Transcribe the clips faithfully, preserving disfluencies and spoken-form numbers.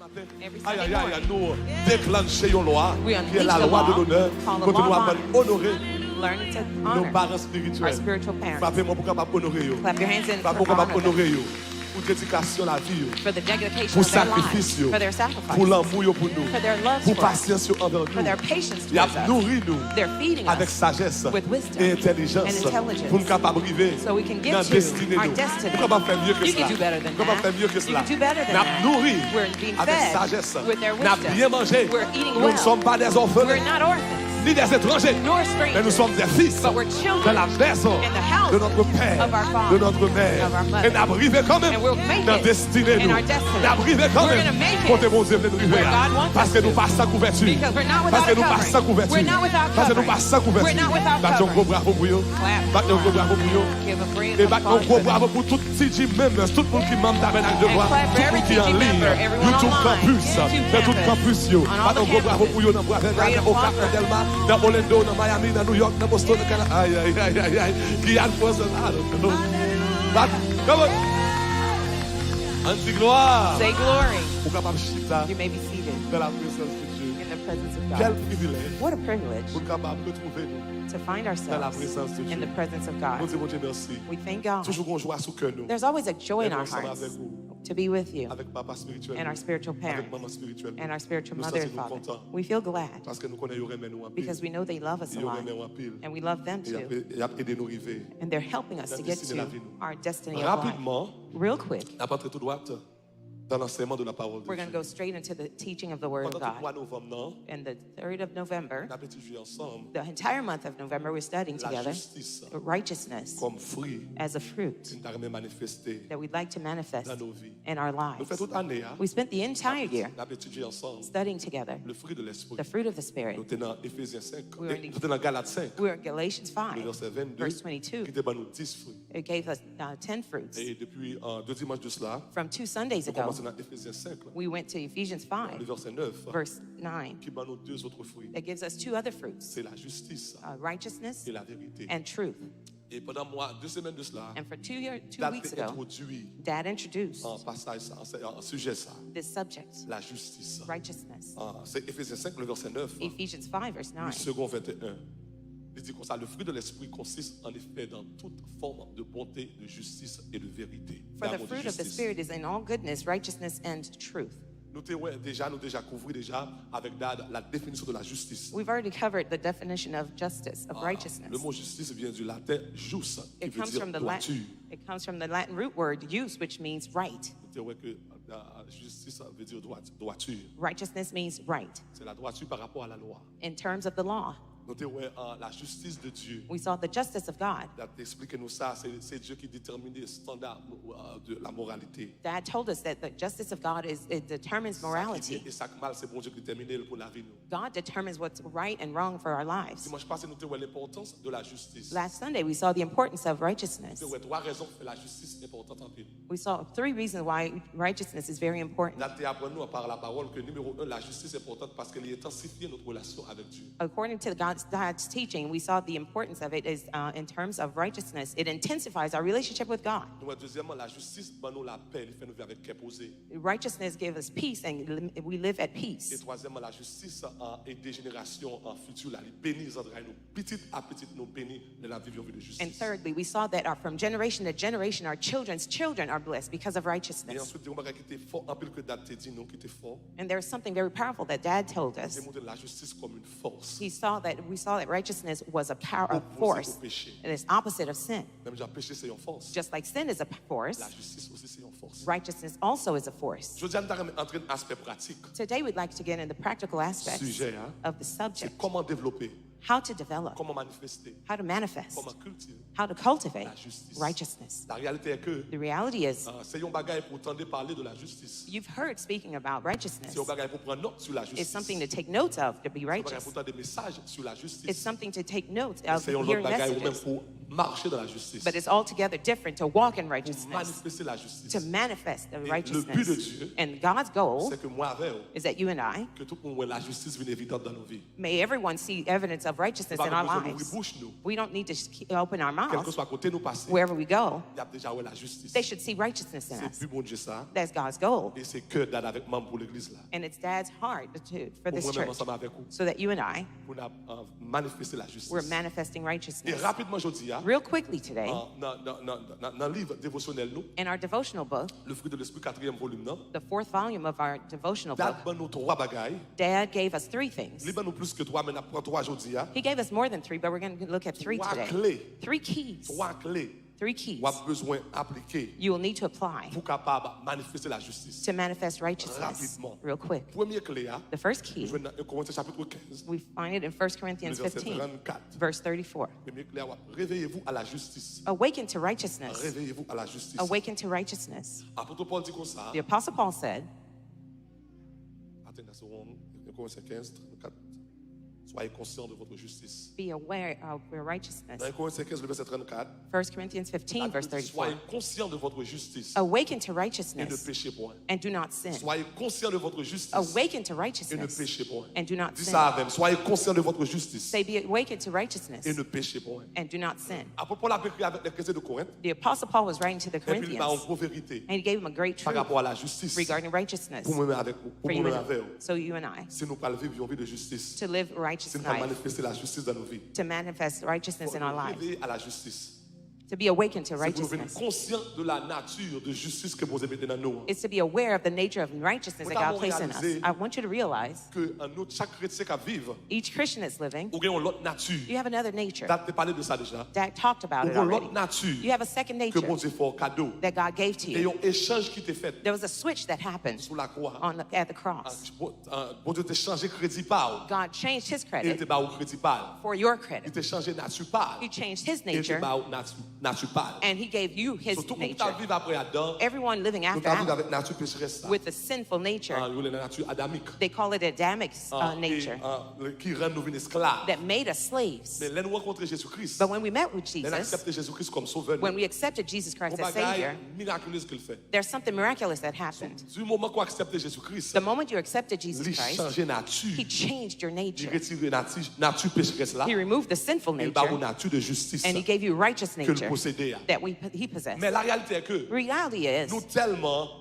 Ayayay, nou deklanche yon lwa ki se lalwa de lonè, kote nou aprann onore nou paran espirityèl. Frape men pou kapab onore yo. Frape pou kapab onore yo. Pou dedikasyon lavi yo, pou sakrifis yo, pou lanmou yo pou nou, pou pasyans yo anvè nou. Y ap nouri nou avèk sajès e entèlijans pou n kapab rive nan destine nou. Ou kapab fè mye ke sela. Ou kapab fè mye ke sela. N ap nouri avèk sajès. N ap byen manje. Nous ne sommes pas des orphelins ni des étrangers, mais nous sommes des fils dans la maison de notre Père, de notre Mère. E n ap rive kanmenm nan destine nou. N ap rive kanmenm kote Bondye vle n rive a. Paske nou pa san kouvèti. Paske nou pa san kouvèti. Paske nou pa san kouvèti. Bat yon gwo bravo pou yo. Bat yon gwo bravo pou yo. E bat yon gwo bravo pou tout T G members, tout moun ki manm Tabènak de Lwa, tout moun ki an liy, YouTube Campus, nan tout kanpis yo. Bat yon gwo bravo pou yo nan Bwa Vè, nan Okap, nan Dèlma, nan Orlando, nan Miami, nan New York, nan Boston, nan Canada. Ay, ay, ay, ay, ay. Giyàn, Fransè, I don't know. Bat, come on. Ann di glwa. Ou kapab chita nan la prezans de Dye. Kèl privilèj pou n kapab retwouve nou nan la prezans de Dye. Nou di Bondye mèsi. Toujou gen yon jwa sou kè nou lè nou ansanm avèk ou, avèk papa espirityèl nou, avèk manman espirityèl nou. Nou santi nou kontan paske nou konnen yo renmen nou anpil. Yo renmen w anpil. E y ap, y ap ede nou rive nan destine lavi nou. Rapidman, n ap antre tou dwat dans l'enseignement de la parole de Dieu. Pandan tout mwa novanm nan, n ap etidye ansanm lajistis kòm fwi ke n ta renmen manifeste nan nou vi. Nou fè tout ane a, n ap etidye ansanm le fruit de l'esprit. Nou te nan Efezyen senk, nou te nan Galat senk, le vèsè vennde, ki te ban nou dis fwi. It gave us uh, ten fruits. E depi, euh, de dimanch de sela, nou kòmanse nan Efezyen senk, le vèsè nèf, ki ban nou de zòt fwi. That gives us two other fruits, se lajistis uh, righteousness e laverite. And truth. E pandan mwa, de semèn de sela, Dad te entwodui pasaj sa, an sijè sa, lajistis. Se Efezyen senk, le vèsè nèf, uit segonn venteyen. Li di konsa, le fruit de l'esprit consiste en effet dans toute forme de bonté, de justice et de vérité. For the fruit of the Spirit is in all goodness, righteousness, and truth. Nou te wè deja, nou deja kouvri deja avèk Dad la définition de la justice. We've already covered the definition of justice, of righteousness. Le mot justice vient du latin jus, qui veut dire droiture. It comes from the Latin root word jus, which means right. Nou te wè ke, euh, justice veut dire droit-, droiture. Righteousness means right. C'est la droiture par rapport à la loi. In terms of the law. Nou te wè, euh, la justice de Dieu. We saw the justice of God. Dad te eksplike nou sa, se, se Dye ki detèmine estanda, euh, de la moralité. Dad told us that the justice of God is, it determines morality. Sa ki byen e sa k mal, se Bondye ki detèmine l pou lavi nou. God determines what's right and wrong for our lives. Dimanch pase, nou te wè lenpòtans de la justice. Last Sunday, we saw the importance of righteousness. Nou te wè twa rezon k fè lajistis enpòtan anpil. We saw three reasons why righteousness is very important. Dad te aprann nou, par la parole, ke nimewo en, lajistis enpòtan paske li entansifye nou relasyon avèk Dye. According to God's, God's teaching, we saw the importance of it is, uh, in terms of righteousness, it intensifies our relationship with God. Nou wè, dezyèmman, lajistis ban nou lapè, li fè nou viv avèk kè poze. Righteousness gave us peace and li-, we live at peace. E twazyèmman, lajistis, uh, ede jenerasyon, uh, fiti la, li beni zantray nou. Pitit a pitit nou beni lè n ap viv yon vi de jistis. And thirdly, we saw that our, from generation to generation, our children's children are blessed because of righteousness. E answit, yon bagay ki te fò anpil ke Dad te di nou, ki te fò. And there is something very powerful that Dad told us. Li te montre lajistis kòm yon fòs. He saw that, we saw that righteousness was a power, a force, opoze o peche. And it's opposite of sin. Menm jan peche se yon fòs. Just like sin is a p-, force, lajistis osi se yon fòs. Righteousness also is a force. Jodi a, nou ta renmen antre nan aspè pratik. Today, we'd like to get in the practical aspects of the subject. Sijè a, se kòman devlope. How to develop, kòman manifeste, how to manifest, kòman kiltive, how to cultivate, lajistis, righteousness. La réalité est que, the reality is, euh, se yon bagay pou w tande pale de lajistis. You've heard speaking about righteousness. Se yon bagay pou w pran nòt sou lajistis. It's something to take notes of, to be righteous. Se yon bagay pou w tande mesaj sou lajistis. It's something to take notes of, hearing messages. E se yon lòt bagay ou menm pou w Marcher dans la justice. But it's altogether different to walk in Pour righteousness, manifester la justice. To manifest the Et le but de righteousness. Dieu, And God's goal c'est que moi avec vous, is that you and I, que tout le monde voit la justice venir évidente dans nos vies. May everyone see evidence of righteousness in our lives. We don't need to open our mouths. Wherever we go, they should see righteousness in us. That's God's goal. And it's Dad's heart for this church, so that you and I, we're manifesting righteousness. Real quickly today, in our devotional book, the fourth volume of our devotional book, Dad gave us three things. He gave us more than three, but we're going to look at three today. Three keys. Three keys. You will need to apply to manifest righteousness real quick. The first key, we find it in First Corinthians fifteen, verse thirty-four. Awaken to righteousness. Awaken to righteousness. The Apostle Paul said, Soyez conscients de votre justice. Be aware of your righteousness. Dans un Corinthiens quinze, le verset trente-quatre, First Corinthians fifteen, verse thirty-four. Soyez conscients de votre justice. Awaken to Et ne righteousness péchez point. And do not sin. Soyez conscients de votre justice. Awaken to Et ne righteousness péchez point. And do not Dis sin. Ça avec. Soyez conscients de votre justice. Say, be awakened to righteousness Et ne péchez point. And do not sin. Apôtre Paul a écrit avec les chrétiens de Corinthe. The Apostle Paul was writing to the Et puis il a une Corinthians, grosse vérité and he gave him a great par truth rapport à la justice. Regarding righteousness Pour moi avec vous. Pour for you moi and avec I. Vous. So you and I. Si nous parlons vivre une vie de justice. To live righteous Si nous parlons life, manifester la justice dans nos vies. To manifest righteousness in our lives, Réveiller à la justice. To be awakened to C'est pour nous venir righteousness. Conscient de la nature de justice que Bondye mete nan nou. Is to be aware of the nature of righteousness that God placed in us. I want you to realize Que an nou, chak kretyen k ap viv, each Christian that's living, ou gen yon lòt nati. You have another nature. Dad te pale de sa deja. Dad talked about it already. Ou gen yon lòt nati. You have a second nature. Ke Bondye fè w kado. That God gave to you. E yon echanj ki te fèt. There was a switch that happened. Sou lakwa. On the, at the cross. Bondye te chanje kredi pa w. God changed his credit. E li te ba w kredi pa l. For your credit. Li te chanje nati pa l. He changed his nature. E li te ba w nati, nati pa l. And he gave you his nature. So tout moun k t ap viv apre Adan, everyone living after Adam, nou t ap viv avèk nati pecherès sa. With the sinful nature. Yo rele nati adamik. They call it Adamic uh, nature. Ki rann nou vin esklav. That made us slaves. Men lè nou rankontre Jezi Kris, But when we met with Jesus, lè n aksepte Jezi Kris kòm sovè nou, when we accepted Jesus Christ as Savior, miraculez ke l fè. There's something miraculous that happened. Du moment qu'on accepte Jésus Christ, The moment you accepted Jesus li Christ, chanje nati. He changed your Li nature. Retire nati, nati pecherès la. He removed the sinful E l ba ou nature, nati de jistis and He gave you ke righteous l nature posede a. That we, He possessed. Men la réalité est que Reality is, nou tèlman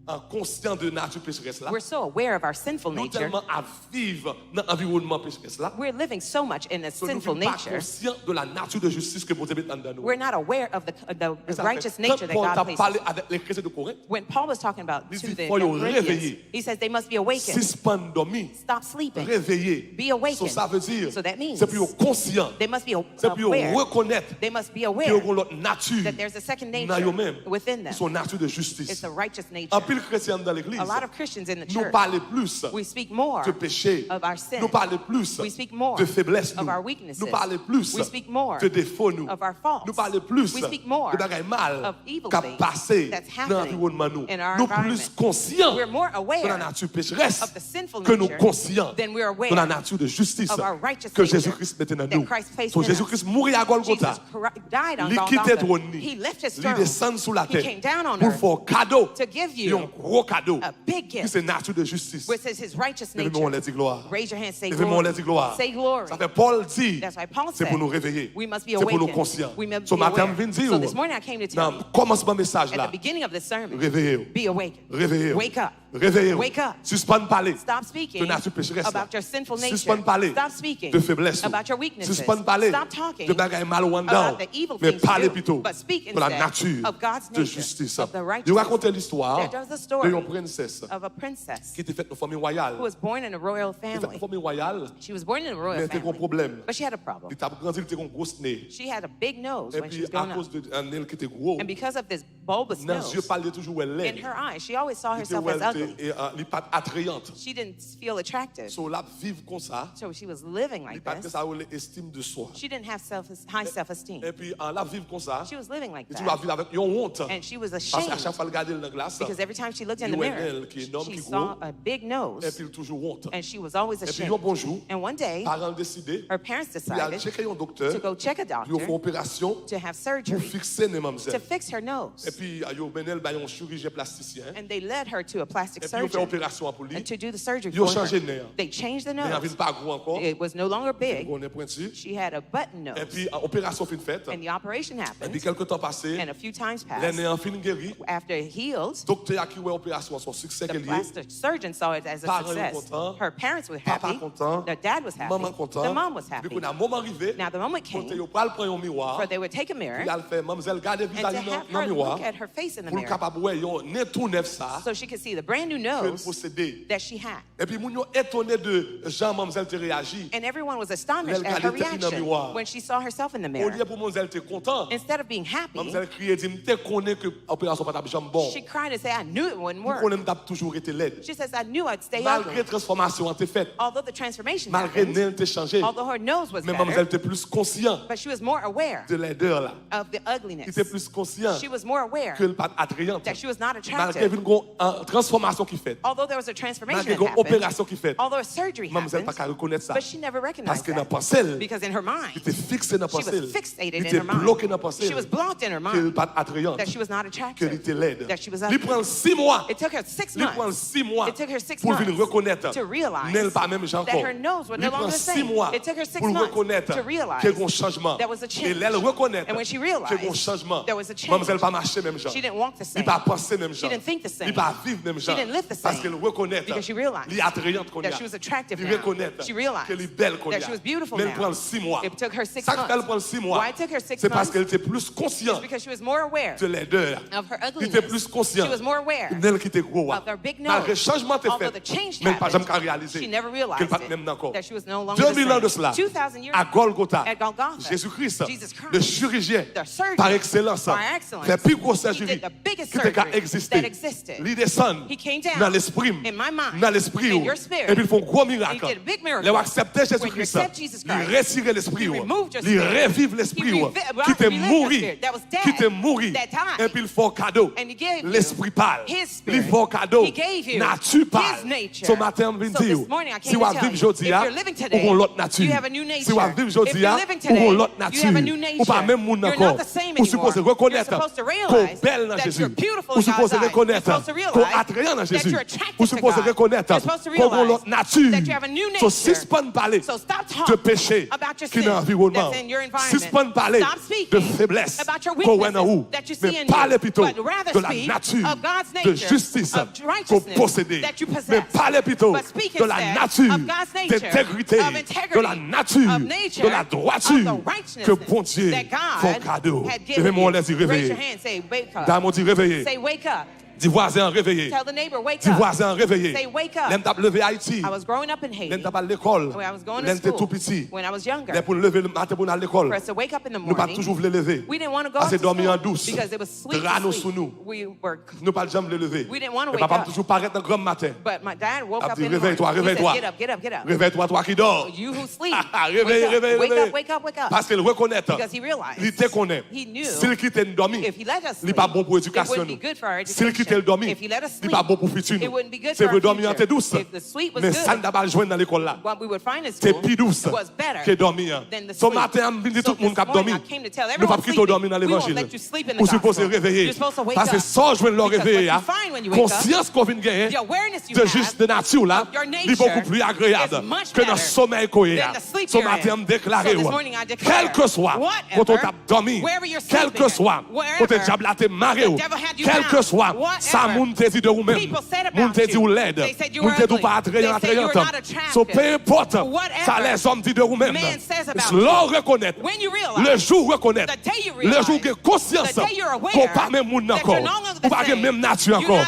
an konsyan de nati pecherès la. We're so aware of our sinful Nou nature. Tèlman ap viv nan anviwònman pecherès la. We're living so much in a So nou sinful vin pa nature konsyan de la nati de jistis ke Bondye met anndan nou. We're not aware of the, the, E the sa fè, righteous nature kan that Pòl t God ap pale places. Avèk leklezya de Korent, When Paul was talking about Li to di, the "Fò yo Corinthians, reveye. He says they must be awakened. Sispann dòmi. Stop sleeping. Reveye." Be awakened. So sa vle di, So that means se pou yo konsyan. They must be a- Se pou yo aware. Rekonèt They must be ke yo aware gen lòt nati That there's a second nature nan yo menm. Within them. Se yon nati de jistis. It's a righteous nature. Anpil kretyen anndan legliz. A lot of Christians in the Nou church, pale plis we speak more de peche. Of our sin. Nou pale plis We speak more de feblès nou. Of our weaknesses. Nou pale plis We speak more de defo nou. Of our faults. Nou pale plis We speak more de bagay mal of evil k ap things pase that's nan happening anviwònman nou. In our Nou plis environment. Konsyan We're more aware de la nati pecherès Of the sinful ke nou nature konsyan Than we're aware de la nati de jistis Of our righteous ke nature Jezi Kris mete nan That nou. Christ placed So in Jezi us. Kris mouri a Gòlgota. Jesus Christ died on Li kite Golgotha. Twòn li. He left His Li throne. Desann sou latè He came down on pou l fè w earth kado. To give you Yon gwo kado. A big Ki gift. Se nati de jistis. Which is His righteous Leve men w lè nature. Di glwa. Raise your hand, say Leve men w lè glory. Di glwa. Say glory. Sa fè Pòl di, That's why Paul se pou nou said, reveye. We must be Se pou nou awakened. Konsyan. We must So be maten m aware. Vin di So w, this morning I came to tell nan you, kòmansman At mesaj la, the beginning of the sermon, Reveye w. Be awakened. Reveye w. Wake up. Reveye w. Wake up. Sispann pale Stop speaking de nati pecherès la. About your sinful nature. Sispann pale Stop speaking de feblès ou. About your weaknesses. Sispann pale Stop talking de bagay mal ou anndan about w. The evil Men things you Pale do, pito but speak de la instead nati Of God's de nature, jistis. Of the Yo righteousness. Rakonte listwa There was a de story yon prensès Of a princess ki te fèt nan fanmi wayal. Who was born in a royal Li fèt family. Nan fanmi wayal. She was born in a royal Men te gen yon family, pwoblèm. But she had a problem. Li t ap grandi, li te gen yon gwo ne. She had a big nose when she Epi was growing up. Akoz de ne l ki te gwo, And because of this bulbous nose. Nan zye pa l, li te toujou wè l lèd. In her eyes, she always saw herself as ugly. Li te wè l te, li pa t atrayant. She didn't feel attractive. So, l ap viv konsa. So she was living like this. Li pa t gen sa yo rele esteem de swa. She didn't have self high self esteem. Epi, l ap viv konsa. She was living like that. Li toujou ap viv avèk yon wont. And she was Paske a ashamed chak fwa l gade l nan glas, because every time she looked in the li wè mirror, nen l ki enòm, she ki saw gwo. A big nose. Epi l toujou wont. And she was always Epi ashamed. Yon bon jou, And one day, paran l deside her parents pou y al decided tcheke yon doktè to go check a pou yo fè doctor operasyon to have pou surgery fikse nen to manmzèl. Fix her nose. Epi, a, yo mennen l bay yon chirijyen plastisyen. And they led her to a plastic Epi yo fè surgeon operasyon an pou li. And to do the surgery Yo for chanje her. Nen an. They changed the Nen an nose. Vin pa gwo ankò. It was no longer Li big. Gwo nen pwenti. She had a button nose. Epi, a, operasyon fin fèt. And the operation happened. Epi kèlke tan pase, And a few times lè passed. Nen an fin geri, After it healed, doktè a ki wè operasyon an se yon siksè the ke l ye, plastic surgeon saw it as a paran yo success. Kontan, Her parents were papa happy. Kontan, The dad was happy. Manman kontan. The mom was Epi happy. Kounye a moman rive. Now the moment came. Kote yo pral pran yon miwa. For they would take a mirror. Pou y al fè manmzèl gade vizaj li nan miwa. Look at her face in the Pou l mirror. Kapab wè yon nen tou nèf sa. So she could see the brand new Ke l nose posede. That she had. Epi moun yo etone de jan manmzèl te reyaji. And everyone was Lè astonished l at gade her tèt li nan reaction miwa. When she saw herself in the mirror. Olye pou manmzèl te kontan, Instead of being happy, manmzèl kriye di, "M te konnen ke operasyon pa t ap janm bon. She cried and said, "I knew it wouldn't M work." Konnen m t ap toujou rete lèd." She says, "I knew I'd stay ugly." Malgre transfòmasyon an te fèt, Although the transformation malgre happened, nen l te chanje, although her nose was men manmzèl better, te plis konsyan but she was more aware de lèdè la. Of the ugliness. Li te plis konsyan She was more aware ke l pa t atrayant. That she was not Malgre attractive. Vin gen yon, uh, transfòmasyon ki fèt, Although there was a transformation malgre that gen happened, operasyon ki fèt, although a surgery manmzèl happened, pa ka rekonèt sa. But she never recognized Paske nan that. Panse l, Because in her mind, li te fikse nan she Panse l. Was fixated Li in te her mind. Bloke nan Panse l. She was blocked in her Ke l mind. Pa t atrayant. That she was not Ke attractive. Li te lèd. That she was Li ugly. Pran l sis mwa. It took her six Li Pran l months. sis mwa. It took her six Pou l vin months rekonèt to realize nen l pa menm jan that ankò. her nose was Li no Pran longer the sis same. Mwa. It took her six Pou l months rekonèt to realize ke gen yon chanjman. There was a E change. Lè l rekonèt And when she ke gen yon realized chanjman, there was a change, manmzèl pa mache menm jan. She didn't walk the Li same. Pa panse menm She jan. Didn't think the same. Li pa viv menm jan. She didn't live the same. Paske l rekonèt Because she realized li atrayant kounye That a. She was attractive Li now. Rekonèt She realized ke li bèl kounye That a. She was beautiful Men l now. Pran l sis mwa. It took her six Sa k fè l months. Pran l sis mwa, Why it took her six se months? Paske l te plis konsyan Is because she was more aware de lèdè a. Of her Li ugliness. Te plis konsyan She was more aware nen l ki te gwo a. Of her big nose. Malgre chanjman te Although fèt, the change men l pa janm happened, ka reyalize she never ke realized l pa t menm nan ankò. That she was no longer the De mil an de same. sela, Two thousand years a ago, Gòlgota, at Golgotha, Jezi Kris, Jesus Christ, le chirurgien the surgeon, par excellence, by excellence, fè pi gwo he sèjiri did the biggest ki te ka surgery egziste. that existed. Li desann He came down nan lespri m, in my mind, nan lespri in w, your spirit, epi l fè yon gwo and he mirak. Did a big miracle. Lè w aksepte Jezi When you Kris, accept Jesus li Christ, retire lespri he w, removed your li spirit. reviv He lespri w revi- ki te relived your mouri, spirit that was ki te dead, mouri, that died, epi l fè w kado and he gave you lespri pa l. His spirit. Li fè w kado He gave you nati pa his l. Nature. So maten an m vin So di this w, morning I si came w to ap tell viv you, jodi if a, you're living ou today, gon lòt nati. You have a new nature. Si w ap viv jodi a, If you're living ou gon today, lòt nati. You have a new nature. Ou pa menm moun nan You're ankò. Not the same Ou anymore. sipoze rekonèt You're supposed to ke w realize bèl nan that Jezi. You're beautiful Ou in God's sipoze eyes. Rekonèt You're supposed to ke w realize atrayan nan That Jezi. You're attractive Ou to sipoze God. Rekonèt You're supposed to ke w gon realize lòt nati. That you have a new nature. So sispann pale So stop de talking peche about your ki nan sin anviwònman that's in your w. environment. Sispann pale Stop speaking de feblès about your ke w wè nan weaknesses ou. That you see Men in pale you. Pito But rather de la speak nature of God's de nature, justice of ke w righteousness posede. That you Men possess. pale Pito But speak de la instead nature of God's nature, d'intégrité, of integrity, de la nature of nature, de la droiture of the righteousness ke Bondye that God fè w kado. Had Leve given men w anlè, you. Di Raise reveye. Your hand, say, "Wake up." Dam ou di reveye. Say, "Wake up." Di vwazen an reveye. Tell the neighbor, "Wake Di up." Vwazen an reveye. Say, "Wake up." Lè m t ap leve Ayiti, I was growing up in lè m Haiti. t ap al lekòl, When I was going lè to m te tou school. Piti, When I was younger. Lè pou n leve maten pou n al lekòl, For us to wake up in the nou pa t morning, toujou vle leve. We didn't want to go Paske up to dòmi an school dous. Because it was sweet Dra nou to sou nou. Sleep. We were Nou pa t janm vle leve. We didn't wanna Men wake papa m up. Toujou parèt nan granm maten. But my dad woke Ap up di, in the "Reveye, morning. twa, He said, reveye, twa. "Get up, get up, get up." Reveye twa, twa ki dò. You who sleep, Reveye, wake up, reveye, wake reveye. Up, wake up, wake up. Paske l rekonèt. Because he realized. Li te konnen. He knew. Si l kite n dòmi, If he let us li pa sleep, bon pou it wouldn't edikasyon be nou. good for our Si l kite l education. Dòmi, If he let us li pa sleep, bon pou fiti it nou. Wouldn't be good Se for vre our dòmi an te future. Dous. If the sleep was Men sa n good, t ap al jwenn nan lekòl la What we would find in te school pi dous was better ke dòmi an. Than the So sleep. Maten an m vin di So tout moun k ap this morning, dòmi, I came to tell nou p ap everyone kite w dòmi nan sleeping, we won't levanjil. Let you sleep in the Ou sipoze gospel. Reveye. You're supposed to wake Paske up. Sa w jwenn lè w Because reveye what a, you find when you wake up, konsyans ke w vin genyen the awareness you de have jis de nati w la, of your li bokou nature pli agreyab is much ke nan better somèy ke w ye a. Than the sleep So you're Maten an in. m deklare So this w, morning I declare, kèlkeswa kote w t ap dòmi, wherever you're sleeping kèlkeswa at, wherever kote dyab la te mare the w, devil had you bound, kèlkeswa whatever sa moun te di de ou menm, people said moun about te di w you, lèd, they said you moun were te di w ugly, pa atrayan, they said you were atrayant. Not attractive, So, pe enpòt whatever sa lèzòm di de ou menm, man says about lè w you, rekonèt, when you realize, le jou w rekonèt, the day you le jou w realize, gen konsyans the day you're aware ke w pa menm moun nan that kò you're no longer Ou pa gen menm nati ankò.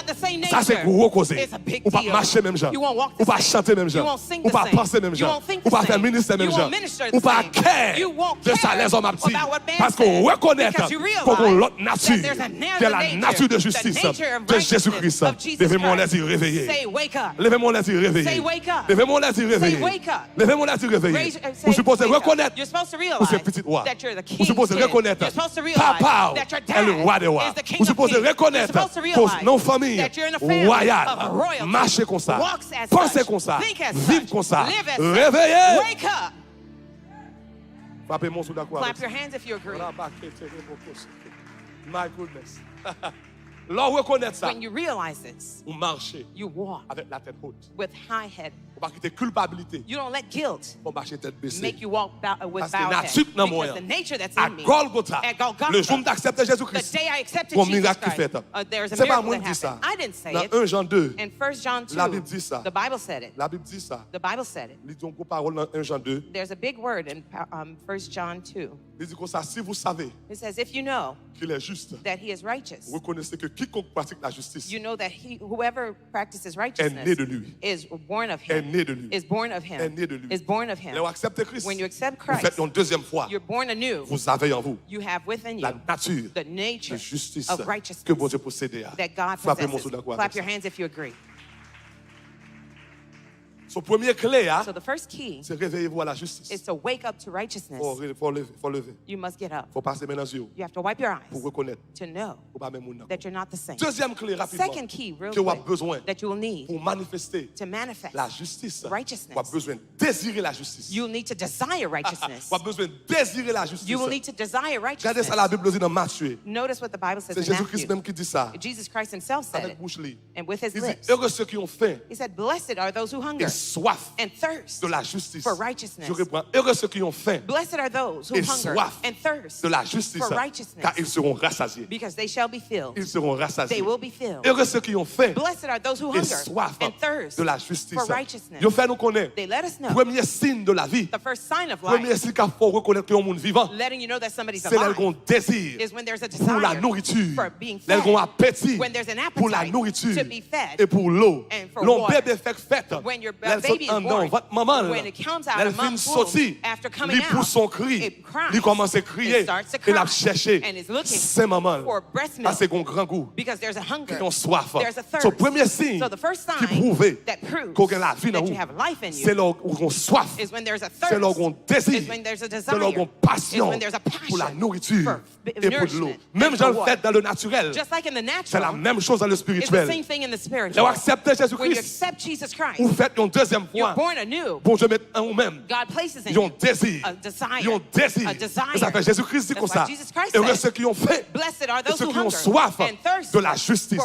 Sa se gwo koze. Ou p ap mache menm jan. Ou pa chante menm jan. Ou pa panse menm jan. Ou pa fè ministè menm jan. Ou pa kè de sa lèzòm ap di. Paske w rekonèt ke w gen yon lòt nati, ki la nati de jistis de Jezi Kris. Leve men w lè di reveye. Leve men w lè di reveye. Leve men w lè di reveye. Leve men w lè di reveye. Ou sipoze rekonèt ou se pitit wa. Ou sipoze rekonèt papa w est le roi des rois. Ou sipoze rekonèt ke w nan yon fanmi wayal. Mache konsa. Panse konsa. Viv konsa. Reveye. Frape men w si w dakò avèk sa. My goodness. Lè w rekonèt sa, ou mache avèk latèt wot. Ou pa kite kilpabilite fè w mache tèt bese. Paske nati k nan mwen an, a Gòlgota, le jou m t aksepte Jezi Kris, gon mirak ki fèt. Se pa mwen ki di sa. Nan en Jan de, Labib di sa. Labib di sa. Li di yon gwo pawòl nan en Jan de. Li di konsa, si vous savez qu'il est juste, reconnaissez que quiconque pratique la justice est né de lui. Est né de lui. Est né de lui. Lè w aksepte Kris, ou fèt yon dezyèm fwa. Vous avez en vous la nature de justice que Bondye posede a. Frape men w si w dakò avèk sa. So, premye kle a, se réveillez-vous à la justice. Fò w re- fò w leve. Fò w leve. Fò w pase men nan zye w pou w rekonèt ou pa menm moun nan. Dezyèm kle rapidman ke w ap bezwen pou w manifeste lajistis, w ap bezwen dezire lajistis. W ap bezwen dezire lajistis. Gade sa Labib la di nan Matye. Se Jezi Kris menm ki di sa. Avèk bouch li. Li di, heureux ceux qui ont faim et soif de la justice. Je reprends, heureux ceux qui ont faim et soif de la justice, car ils seront rassasiés. Ils seront rassasiés. Heureux ceux qui ont faim et soif de la justice. Yo fè nou konnen premye siy de lavi, premye siy k ap fè w rekonèt ke yon moun vivan, se lè l gen yon dezi pou la nouriti, lè l gen yon apeti pou la nouriti e pou dlo. Lè yon bebe fèk fèt, lè l sot anndan vant manman l, lè l fin soti, li pouse yon kri, li kòmanse kriye e l ap chèche sen manman l. Paske gen yon grangou, gen yon swaf. So, premye siy ki pwouve ke w gen lavi nan ou, se lè w gen yon swaf, se lè w gen yon dezi, se lè w gen yon pasyon pou la nouriti e pou dlo. Menm jan l fèt dans le naturel, c'est la même chose dans le spirituel. Lè w aksepte Jezi Kris, ou fèt yon dezyèm fwa. Bondye met an ou menm yon dezi, yon dezi. E sa fè Jezi Kris di konsa, heureux ceux qui ont faim et ceux qui ont soif de la justice.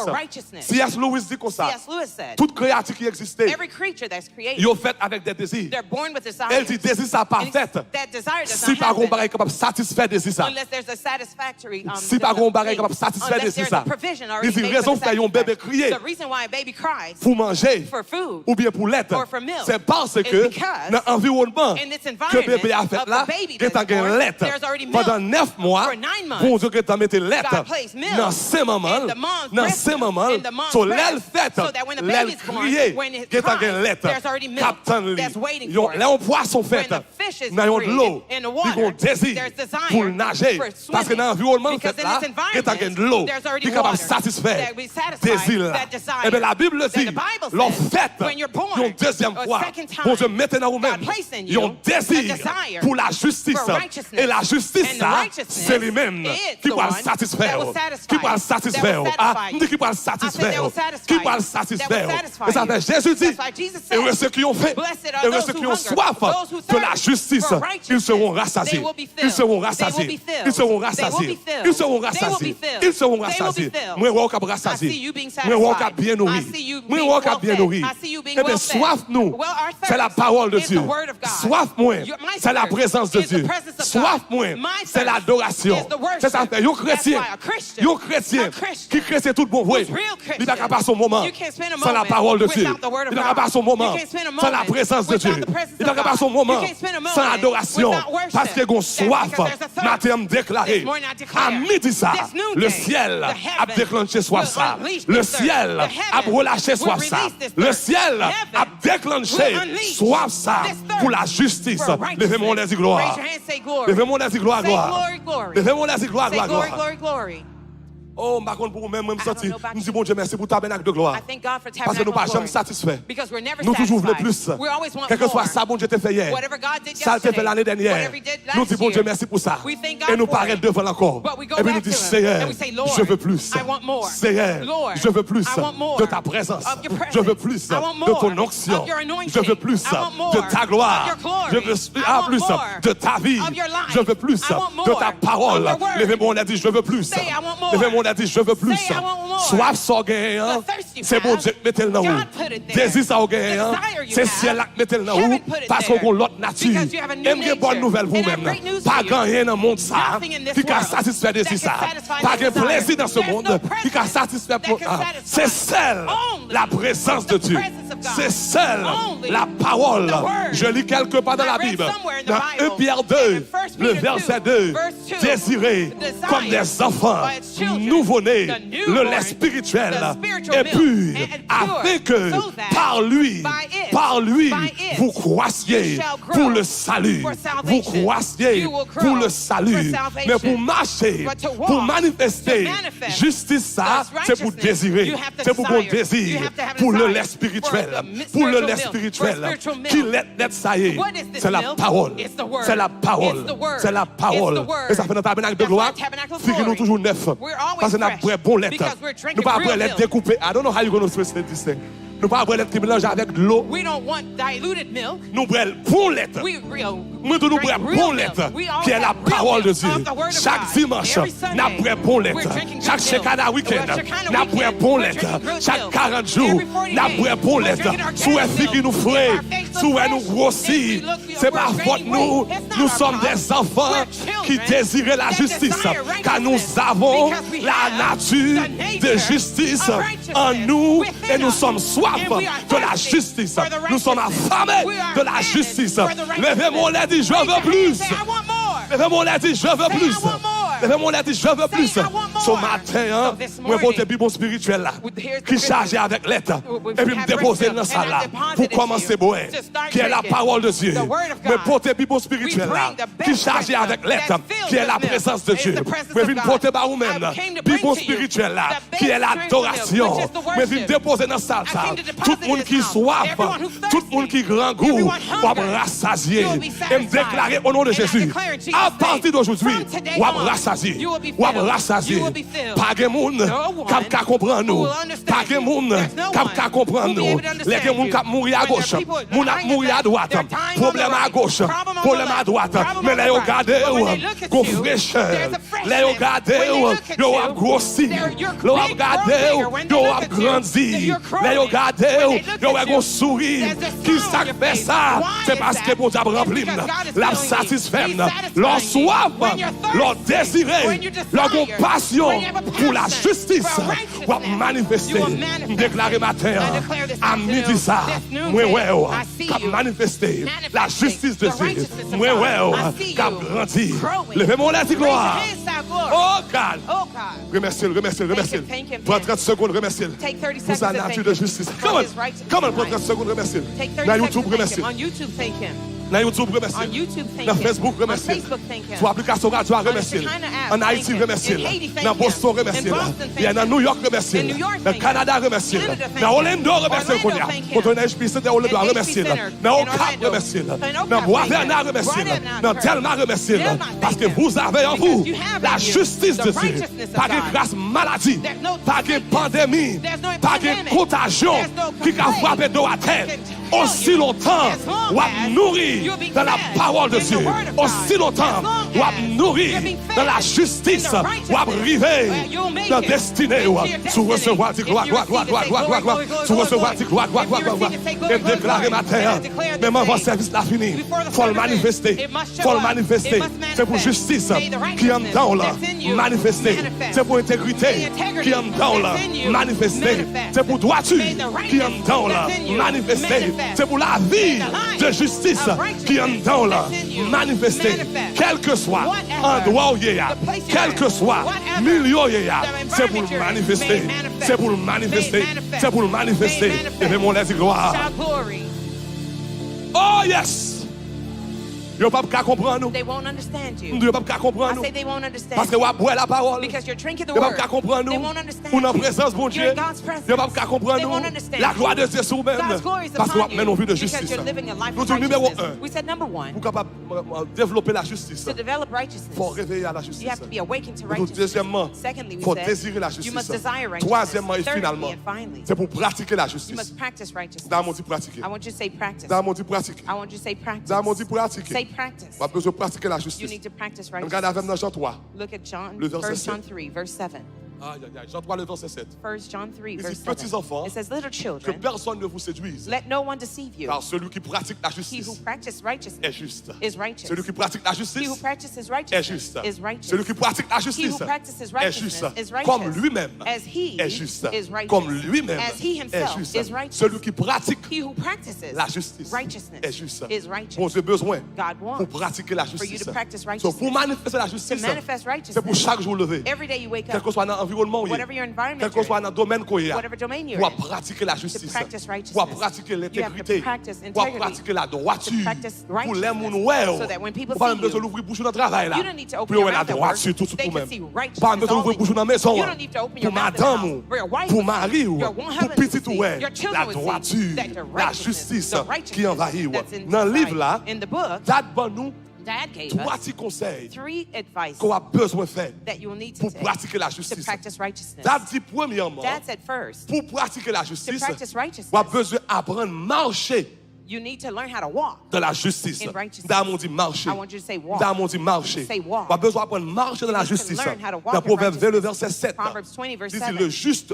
C S Lewis di konsa, tout kreyati ki egziste, yo fèt avèk de dezi. E l di dezi sa pa fèt si pa gen yon bagay ki kapab satisfè dezi sa. Si pa gen yon bagay ki kapab satisfè dezi sa. Li di rezon fè yon bebe kriye pou manje oubyen pou lèt, se paske nan anviwònman ke bebe a fèt la, gentan gen lèt. Pandan nèf mwa, Bondye gentan mete lèt nan sen manman l, nan sen manman l. So, lè l fèt, lè l kriye, gentan gen lèt k ap tann li. Lè yon pwason fèt nan yon dlo, li gen yon dezi pou l naje. Paske nan anviwònman l fèt la, gentan gen dlo ki kapab satisfè dezi l la. Ebyen, Labib di, lè w fèt yon dezyèm fwa, Bondye mete nan ou menm yon dezi pou lajistis. E lajistis sa, se li menm ki pral satisfè w. Ki pral satisfè w. A, m di ki pral satisfè w. Ki pral satisfè w. E sa fè Jezi di, heureux ceux qui ont faim, heureux ceux qui ont soif de la justice, ils seront rassasiés. Ils seront rassasiés. Ils seront rassasiés. Ils seront rassasiés. Ils seront rassasiés. Mwen wè w k ap rasasye. Mwen wè w k ap byen nouri. Mwen wè w k ap byen nouri. Ebyen, swaf nou, se la pawòl de Dye. Swaf mwen, se la prezans de Dye. Swaf mwen, se ladorasyon. Se sa fè yon kretyen, yon kretyen ki kretyen tout bon vre, li pa ka pase yon moman san la pawòl de Dye. Li pa ka pase yon moman san la prezans de Dye. Li pa ka pase yon moman san adorasyon. Paske gon swaf. Maten an, m deklare, a midi sa, le syèl ap deklanche swaf sa. Le syèl ap relache swaf sa. Le syèl ap deklanche swaf sa pou lajistis. Leve men w lè di glwa. Leve men w lè di glwa, glwa. Leve men w lè di glwa, glwa, glwa. Oh, m pa konn pou ou, men mwen, m santi, m di Bondye mèsi pou tabènak de glwa. Paske nou pa janm satisfè. Nou toujou vle plis. Kèlkeswa sa Bondye te fè yè, sa l te fè lane dènyè, nou di Bondye mèsi pou sa. E nou parèt devan l ankò. Epi nou di, Seyè, je veux plus. Seyè, je veux plus de ta présence. Je veux plus de ton onction. Je veux plus de ta gloire. Je veux ah, plus de ta vie. Je veux plus de ta parole. Leve men w lè di, je veux plus. Leve men w lè di, je veux plus. Swaf sa w genyen an, se Bondye k mete l nan ou. Dezi sa w genyen an, se syèl la k mete l nan ou, paske w gon lòt nati. E m gen bòn nouvèl pou ou menm. Pa gen anyen nan mond sa a ki ka satisfè dezi sa a. Pa gen plezi dans ce monde ki ka satisfè pou, ah, se sèl la présence de Dieu. Se sèl la pawòl. Je lis quelque part dans la Bible, dans un Pierre deux, le verset deux, désirez comme des enfants nouveau-nés, le lait spirituel est pur, afin que par lui, par lui, vous croissiez pour le salut. Vous croissiez pour le salut. Men pou mache, pou manifeste jistis sa, se pou dezire. Se pou gon dezi pou le lè espirityèl, pou le lè espirityèl. Ki lèt, lèt sa ye? Se la pawòl. Se la pawòl. Se la pawòl. E sa fè nan tabènak de glwa, figi nou toujou nèf. Paske n ap bwè bon lèt. Nou pa bwè lèt dekoupe. I don't know how you gonna express this thing. Nou pa bwè lèt ki melanje avèk dlo. Nou bwè bon lèt. Mwen tou nou bwè bon lèt, ki è la pawòl de Dye. Chak dimanch, n ap bwè bon lèt. Chak Shekana wikenn, n ap bwè bon lèt. Chak karant jou, n ap bwè bon lèt. Si w wè figi nou fre, si w wè nou gwosi, se pa fòt nou. Nous sommes des enfants qui désirent la justice, car nous avons la nature de justice en nous et nous sommes soif de la justice. Nous sommes affamés de la justice. Leve men w lè di, je veux plus. Leve men w lè di, je veux plus. Leve men w lè di, je veux plus. So maten an, mwen pote bibwon espirityèl la ki chaje avèk lèt, epi m depoze l nan sal la pou kòmanse bwè, ki è la pawòl de Dye. Mwen pote bibwon espirityèl la ki chaje avèk lèt, ki è la prezans de Dye. Mwen vin pote ba ou menm bibwon espirityèl la ki è ladorasyon. Mwen vin depoze nan sal sa. Tout moun ki swaf, tout moun ki grangou, w ap rasazye. E m deklare o non de Jezi, apati de jodi, w ap rasazye. W ap rasazye. Pa gen moun k ap ka konprann ou. Pa gen moun k ap ka konprann ou. Lè gen moun k ap mouri agoch, moun ap mouri adwat, pwoblèm agoch, pwoblèm adwat. Men lè yo gade w, gon frechè. Lè yo gade w, yo w ap gwosi. Lè yo ap gade w, yo w ap grandi. Lè yo gade w, yo wè gon souri. Ki sa k fè sa? Se paske Bondye ap ranpli m. L ap satisfè m. Lè w swaf, lè w dezire, lè w gon pasyon pou lajistis, w ap manifeste. M deklare maten an, a midi sa, mwen wè w k ap manifeste lajistis de Dye. Mwen wè w k ap grandi. Leve men w lè di glwa. Oh God! Remèsye l, remèsye l, remèsye l. Pran trant segonn, remèsye l. Pou sa nati de jistis. Come on, come on, pran trant segonn, remèsye l. Nan YouTube, remèsye l. Nan YouTube, remèsye l. Nan Facebook, remèsye l. Sou aplikasyon radyo a, remèsye l. Ann Ayiti, remèsye l. Nan Boston, remèsye l. Yeah, nan New York, remèsye l. Nan Kanada, remèsye l. Nan Orlando, remèsye l kounye a. Kote w nan H P C de Orlando a, remèsye l. Nan Okap, remèsye l. Nan Bwa Vèna, remèsye l. Nan Dèlma, remèsye l. Paske vous avez en vous la justice de Dieu. Pa gen kras maladi, pa gen pandemi, pa gen kontajyon ki ka frape do atè. Osi lontan w ap nouri dans la parole de Dieu, osi lontan w ap nouri dans la justice, w ap rive nan destine w. Si w resevwa, di glwa, glwa, glwa, glwa, glwa, glwa, glwa. Si w resevwa, di glwa, glwa, glwa, glwa, glwa. E m deklare maten an, menm anvan sèvis la fini, fò l manifeste. Fò l manifeste. Se pou jistis ki anndan w lan manifeste. Se pou entegrite ki anndan w lan manifeste. Se pou dwati ki anndan w lan manifeste. Se pou lavi de jistis ki anndan w lan manifeste. Kèlkeswa andwa w ye a, kèlkeswa milye w ye a, se pou l manifeste. Se pou l manifeste. Se pou l manifeste. Leve men w lè, di glwa. Oh yes! Yo p ap ka konprann ou. They won't understand you. M di yo p ap ka konprann ou. I say they won't understand you. Paske w ap bwè lapawòl. Because you're drinking the word. Yo p ap ka konprann ou. They won't understand you. Ou nan prezans Bondye. You're in God's presence. Yo p ap ka konprann ou. They won't understand you. Laglwa de Dye sou ou menm. God's glory is upon you. Paske w ap mennen yon vi de jistis. Because you're living a life of righteousness. Nou di nimewo en. We said number one. Pou kapab, m, m, devlope lajistis. To develop righteousness. Fò w reveye a lajistis. You have to be awakened to righteousness. Nou di dezyèmman, secondly, we said, fò w dezire lajistis. You must desire righteousness. Twazyèmman e finalman, thirdly and finally, se pou w pratike lajistis. You must practice righteousness. Dayè m di pratike. I want you to say practice. Dayè m di pratike. I want you to say practice. Dayè m di pratike. Say practice. W ap bezwen pratike lajistis. You need to practice righteousness. Ann gade avè m nan Jan twa, le vèsè sèt. Look at John, First John three, verse seven. Ay, ay, ay. Jan twa, le vèsè sèt. First John three, verse seven. Li di, petits enfants, it says, little children, que personne ne vous séduise, let no one deceive you. Car celui qui pratique la justice, he who practices righteousness, est juste. Is righteous. Celui qui pratique la justice, he who practices righteousness, est juste. Is righteous. Celui qui pratique la justice, he who practices righteousness, est juste, is righteous, comme lui-même, as he, est juste, is righteous, comme lui-même, as he himself, est juste, is righteous. Celui qui pratique, he who practices, la justice, righteousness, est juste, is righteous. Bondye bezwen, God wants, pou pratike lajistis, for you to practice righteousness. So, pou manifeste lajistis, to manifest righteousness, se pou chak jou w leve. Every day you wake up, kèlkeswa nan anviwònman w ye, whatever your environment you're in, kèlkeswa nan domèn ke w ye a, whatever domain you're in, pou w ap pratike lajistis, to practice righteousness, pou w ap pratike lentegrite, you have to practice integrity, pou w ap pratike ladwati, to practice righteousness, pou lè moun wè w, so that when people see you, ou pa menm bezwen louvri bouch ou nan travay la, you don't need to open your mouth at work, pou yo wè ladwati tou sou ou menm. They can see righteousness all in you. Ou pa menm bezwen louvri bouch ou nan mezon an, you don't need to open your mouth at the house, for your wife will see, your husband will see, your children will see that the righteousness, the righteousness that's inside. Pou madanm ou, pou madanm ou, pou piti ou wè ladwati, lajistis ki anvayi w. Nan liv la, that surrounds you. That book, that book, that gave us, Dad ban nou twa ti konsèy, three advices, ke w ap bezwen fè, that you will need to take, pou pratike lajistis, to practice righteousness. Dad di, premyèman, Dad said first, pou pratike lajistis, to practice righteousness, w ap bezwen aprann mache, you need to learn how to walk, dans la justice, in righteousness. Dayè m di mache. I want you to say walk. Dayè m di mache. Say walk. W ap bezwen aprann mache nan lajistis. You need to learn how to walk in righteousness. Nan Pwovèb ven, le vèsè sèt, Proverbs twenty, verse seven, it says,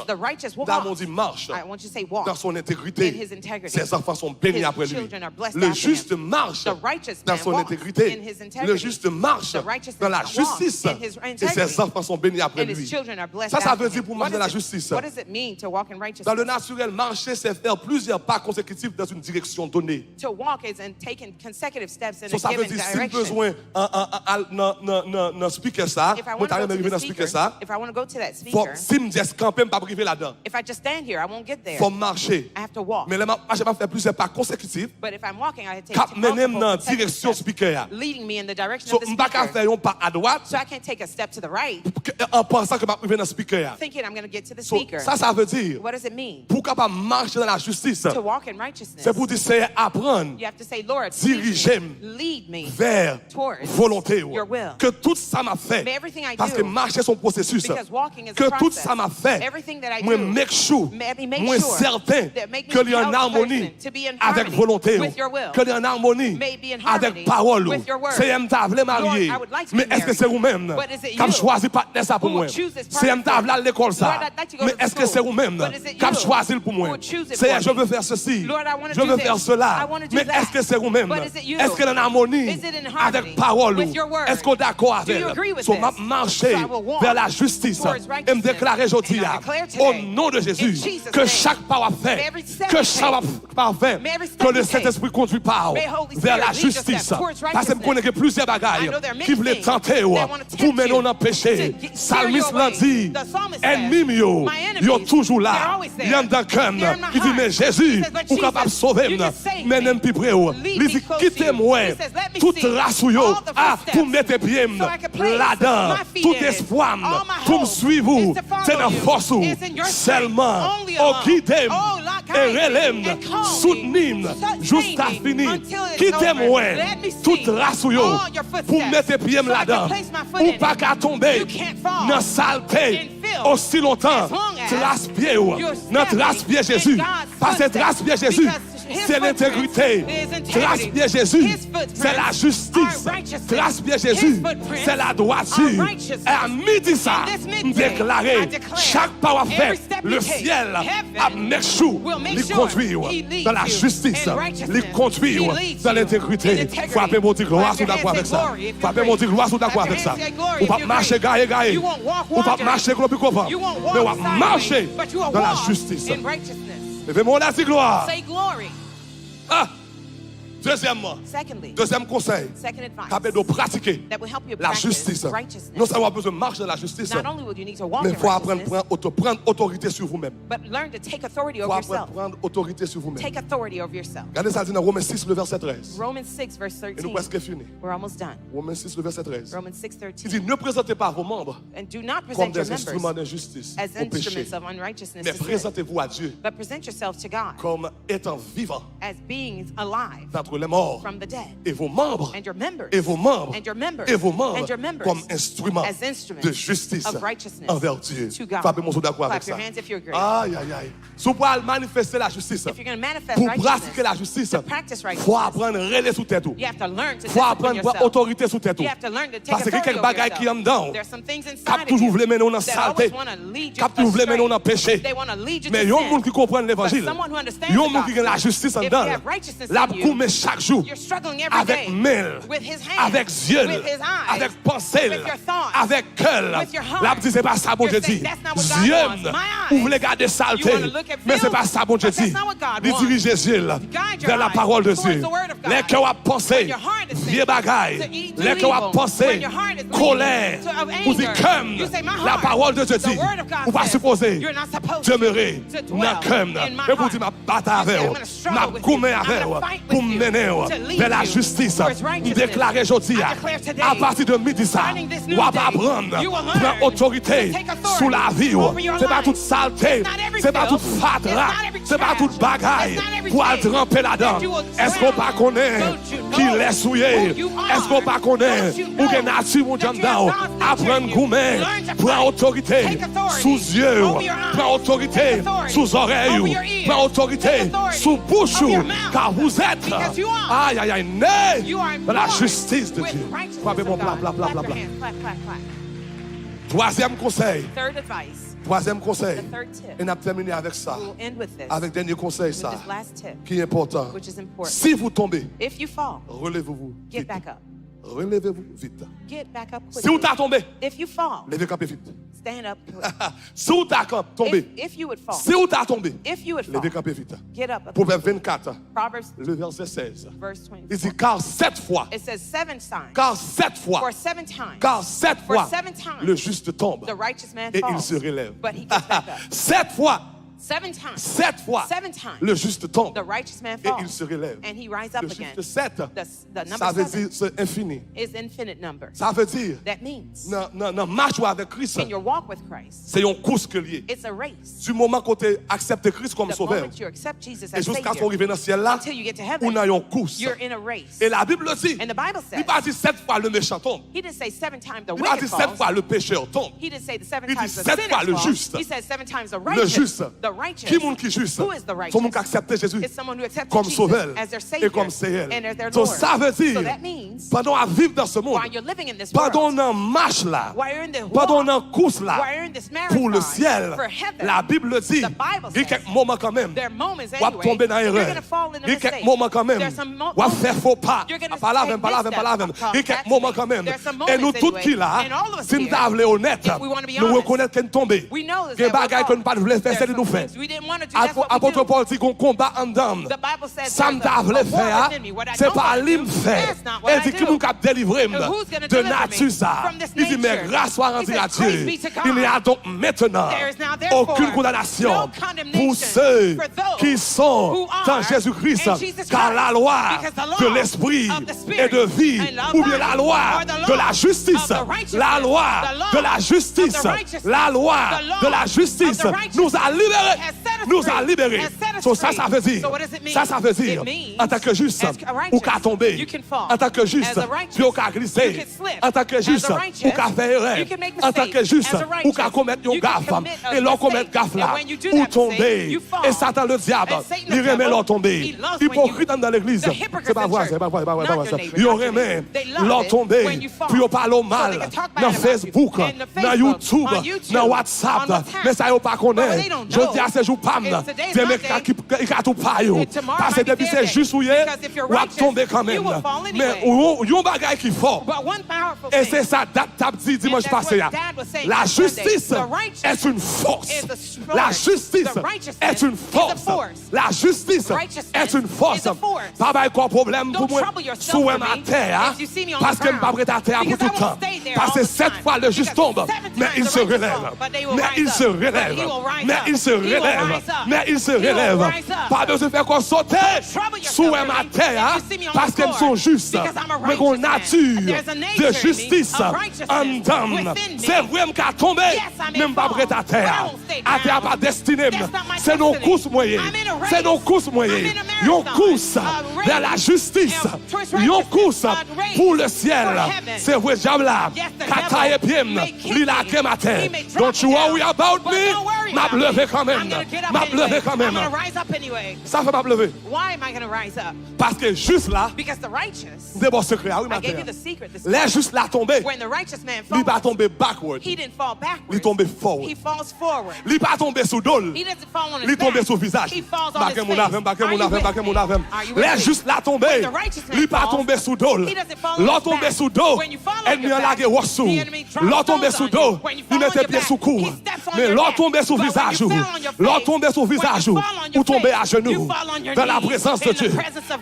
the righteous will walk. Li di, le juste marche. Dayè m di mache. I want you to say walk. Dans son intégrité. In his integrity. Ses enfants sont bénis après lui. His children are blessed after him. Le juste marche dans son intégrité. The righteous man walks in his integrity. Le juste marche dans la justice. The righteous man walks in his integrity. Et ses enfants sont bénis après lui. And his children are blessed after him. Sa, sa vle di pou mache nan lajistis. What does it, what does it mean to walk in righteousness? Dans le naturel, marcher, c'est faire plusieurs pas consécutifs dans une direction donnée. To walk is in taking consecutive steps in a given direction. So, sa vle di, si m bezwen al, al, al nan, nan, nan, nan speaker sa, mwen ta renmen rive nan speaker sa, fò, si m just kanpe, m p ap rive ladan. If I just stand here, I won't get there. Fò m mache. I have to walk. Men lè m ap mache, m ap fè plizyè pa konsekitif k ap mennen m nan direksyon speaker a. But if I'm walking, I take multiple consecutive steps leading me in the direction of the speaker. So, m pa ka fè yon pa adwat, so I can't take a step to the right, an pansan ke m ap rive nan speaker a. Thinking I'm gonna get to the speaker. So, sa, sa vle di, what does it mean? Pou w kapab mache nan lajistis, to walk in righteousness, se pou w di, Seyè, aprann, you have to say, Lord, teach me, lead me, dirije m vè volonte w. Towards your will. Ke tout sa m ap fè, may everything I do, paske mache se yon pwosesis, because walking is a process, ke tout sa m ap fè, everything that I do, mwen make sure, let me make sure, mwen sèten that make me the most certain, ke li an amoni, to be in harmony, avèk volonte w, with your will, ke li an amoni, may be in harmony, avèk pawòl ou, with your word. Seyè, m ta vle marye, Lord, I would like to be married, men èske se ou menm, but is it you, k ap chwazi patnè sa pou mwen? Who will choose this person? Seyè, m ta vle al lekòl sa, men èske se ou menm, k ap chwazi l pou mwen? But is it you who will choose it for me? Seyè, je veux faire ceci, je veux faire cela, men èske se ou menm? Lord, I wanna do this. I wanna do that. But is it you? Èske l an amoni avèk pawòl ou? Is it in harmony with your word? Èske w dakò avè l? Do you agree with this? So, m ap mache vè lajistis, e m deklare jodi a, o non de Jezi, ke chak pa w ap fè, ke chak pa w ap fè, ke Sentespri kondui pa w vè lajistis. Paske m konnen gen plizyè bagay ki vle tante w pou mennen w nan peche. Salmis lan di, ènmi m yo, yo toujou la, y anndan kè m. Li di, men Jezi, ou kapab sove m, mennen m pi pre w. Li di, kite m wè tout tras ou yo, a, pou m mete pye m ladan. Tout espwa m pou m swiv ou, se nan fòs ou sèlman. O, gide m e rele m, soutni m jiska fini. Kite m wè tout tras ou yo pou m mete pye m ladan. Ou pa ka tonbe nan salte osi lontan tras pye w nan tras pye Jezi. Pase tras pye Jezi. se lentegrite. Tras pye Jezi, se lajistis. Tras pye Jezi, se ladwati. E a midi sa, m deklare, chak pa w ap fè, le syèl ap make sure li kondwi w dans la justice, li kondwi w dans l'intégrité. Frape Bondye glwa si w dakò avèk sa. Frape Bondye glwa si w dakò avèk sa. Ou p ap mache gaye gaye. Ou p ap mache klopikovan. Men w ap mache dans la justice. Leve men w la, di glwa. Ah! Dezyèmman, dezyèm konsèy k ap ede w pratike lajistis. Non sèlman w ap bezwen mache nan lajistis, men fò w aprann pran oto-, pran otorite sou ou menm. Fò w aprann pran otorite sou ou menm. Gade sa l di nan Women sis, le vèsè trèz. E nou prèske fini. Women sis, le vèsè trèz. Li di, ne présentez pas vos membres comme des instruments d'injustice au péché, mais présentez-vous à Dieu comme étant vivants d'entre les morts, et vos membres, et vos membres, et vos membres comme instruments de justice envers Dieu. Frape men w si w dakò avèk sa. Ay, ay, ay. Si w pral manifeste lajistis, pou w pratike lajistis, fò w aprann rele sou tèt ou. Fò w aprann pran otorite sou tèt ou. Paske gen kèk bagay ki anndan w k ap toujou vle mennen w nan salte, k ap toujou vle mennen w nan peche. Men yon moun ki konprann levanjil, yon moun ki gen lajistis anndan l, l ap goumen chak jou avèk men l, avèk zye l, avèk panse l, avèk kè l. L ap di, "Se pa sa Bondye di." Zye m, ou vle gade salte, men se pa sa Bondye di. Li dirije zye l vè la pawòl de Dye. Lè kè w ap panse vye bagay, lè kè w ap panse kolè, ou di, "Kè m, la pawòl de Dye di, ou pa sipoze demere nan kè m." Men pou di, "M ap batay avè w. M ap goumen avè w pou m mennen w vè lajistis." M deklare jodi a, apati de midi sa, w ap aprann pran otorite sou lavi w. Se pa tout salte, se pa tout fatra, se pa tout bagay pou al tranpe ladan. Èske w pa konnen kilès ou ye? Èske w pa konnen ou gen nati Bondye anndan w? Aprann goumen, pran otorite sou zye w, pran otorite sou zòrèy ou, pran otorite sou bouch ou, car vous êtes, ay, ay, ay, né dans la justice de Dieu. Frape bon, pla, pla, pla, pla, pla. Twazyèm konsèy. Twazyèm konsèy. E n ap tèmine avèk sa. Avèk dènye konsèy sa ki enpòtan. Si vous tombez, relevez-vous vite. Relevez-vous vite. Si w ta tonbe, leve kanpe vit. Si w ta kan-, tonbe, si w ta tonbe, leve kanpe vit. Pwovèb vennkat, le vèsè sèz. Li di, car sept fois, car sept fois, car sept fois, le juste tombe et il se relève. Sept fois, sept fois, le juste tombe et il se relève. Le chiffre sept, sa vle di se enfini. Sa vle di, nan, nan, nan mach ou avèk Kris, se yon kous ke l ye. Du moman ke w te aksepte Kris kòm Sovè, e jiskaske w rive nan syèl la, ou nan yon kous. E Labib di, li pa di sept fois le méchant tombe. Li pa di sept fois le pécheur tombe. Li di sept fois le juste. Le juste. Ki moun ki jis? Se moun ki aksepte Jezi kòm Sovè l e kòm Seyè l. So, sa vle di, pandan w ap viv dans ce monde, pandan w nan mach la, pandan w nan kous la pou le syèl, Labib di, gen kèk moman kanmenm, w ap tonbe nan erè. Gen kèk moman kanmenm, w ap fè fo pa. Pale avè m, pale avè m, pale avè m. Gen kèk moman kanmenm. E nou tout ki la, si n ta vle onèt, nou rekonèt ke n tonbe. Gen bagay ke n pa t vle fè, se li nou fè. Apot Pòl di, gen yon konba anndan m. Sa m ta vle fè a, se pa li m fè. E l di, ki moun k ap delivre m de nati sa? Li di, mais grâce soit rendue à Dieu. Il n'y a donc maintenant aucune condamnation pour ceux qui sont en Jésus-Christ, car la loi de l'esprit et de vie, oubyen la loi de la justice, la loi de la justice, la loi de la justice nous a libérés. nous a libérés. So, sa sa vle di? Sa sa vle di? Antanke jis, ou ka tonbe. Antanke jis, pye w ka glise. Antanke jis, ou ka fè erè. Antanke jis, ou ka komèt yon gaf. E lè w komèt gaf la, ou tonbe. E Satan ledyab, li renmen lè w tonbe. Ipokrit anndan legliz, se pa vwazen, se pa vwazen, se pa vwazen, se pa vwazen. Yo renmen lè w tonbe pou yo pale w mal nan Facebook, nan YouTube, nan WhatsApp. Men sa yo pa konnen, jodi a se jou pa m nan. Demen ki ka, ki, ki ka tou pa yo. Paske depi se jis ou ye, w ap tonbe kanmenm. Men yon, yon bagay ki fò, e se sa dat t ap di dimanch pase a. La justice est une force. La justice est une force. La justice est une force. Pa bay kò w pwoblèm pou mwen. Si w wè m atè a, paske m p ap ret atè a pou tout tan. Paske sept fois le juste tombe, mais il se relève. Mais il se relève. Mais il se relève. Mais il se relève. Pa bezwen fè kò w sote. Si w wè m atè a, paske m se yon jis. Mwen gen yon nati de jistis anndan m. Se vre m ka tonbe, men m p ap ret atè a. Atè a pa destine m. Se nan yon kous mwen ye. Se nan yon kous mwen ye. Yon kous vers la justice. Yon kous pour le ciel. Se vre dyab la ka taye pye m, li lage m atè. Don't you worry about me. M ap leve kanmenm. M ap leve kanmenm. Sa fè m ap leve. Paske jis la, m te ba w sekrè a, wi, maten an. Lè jis la tonbe, li pa tonbe backward. Li tonbe forward. Li pa tonbe sou do l. Li tonbe sou vizaj. Pa gen moun avè m, pa gen moun avè m, pa gen moun avè m. Lè jis la tonbe, li pa tonbe sou do l. Lè w tonbe sou do, ènmi an lage wòch sou ou. Lè w tonbe sou do, li mete pye sou kou w. Men lè w tonbe sou vizaj ou, lè w tonbe sou vizaj ou, ou tonbe ajenou dans la présence de Dieu.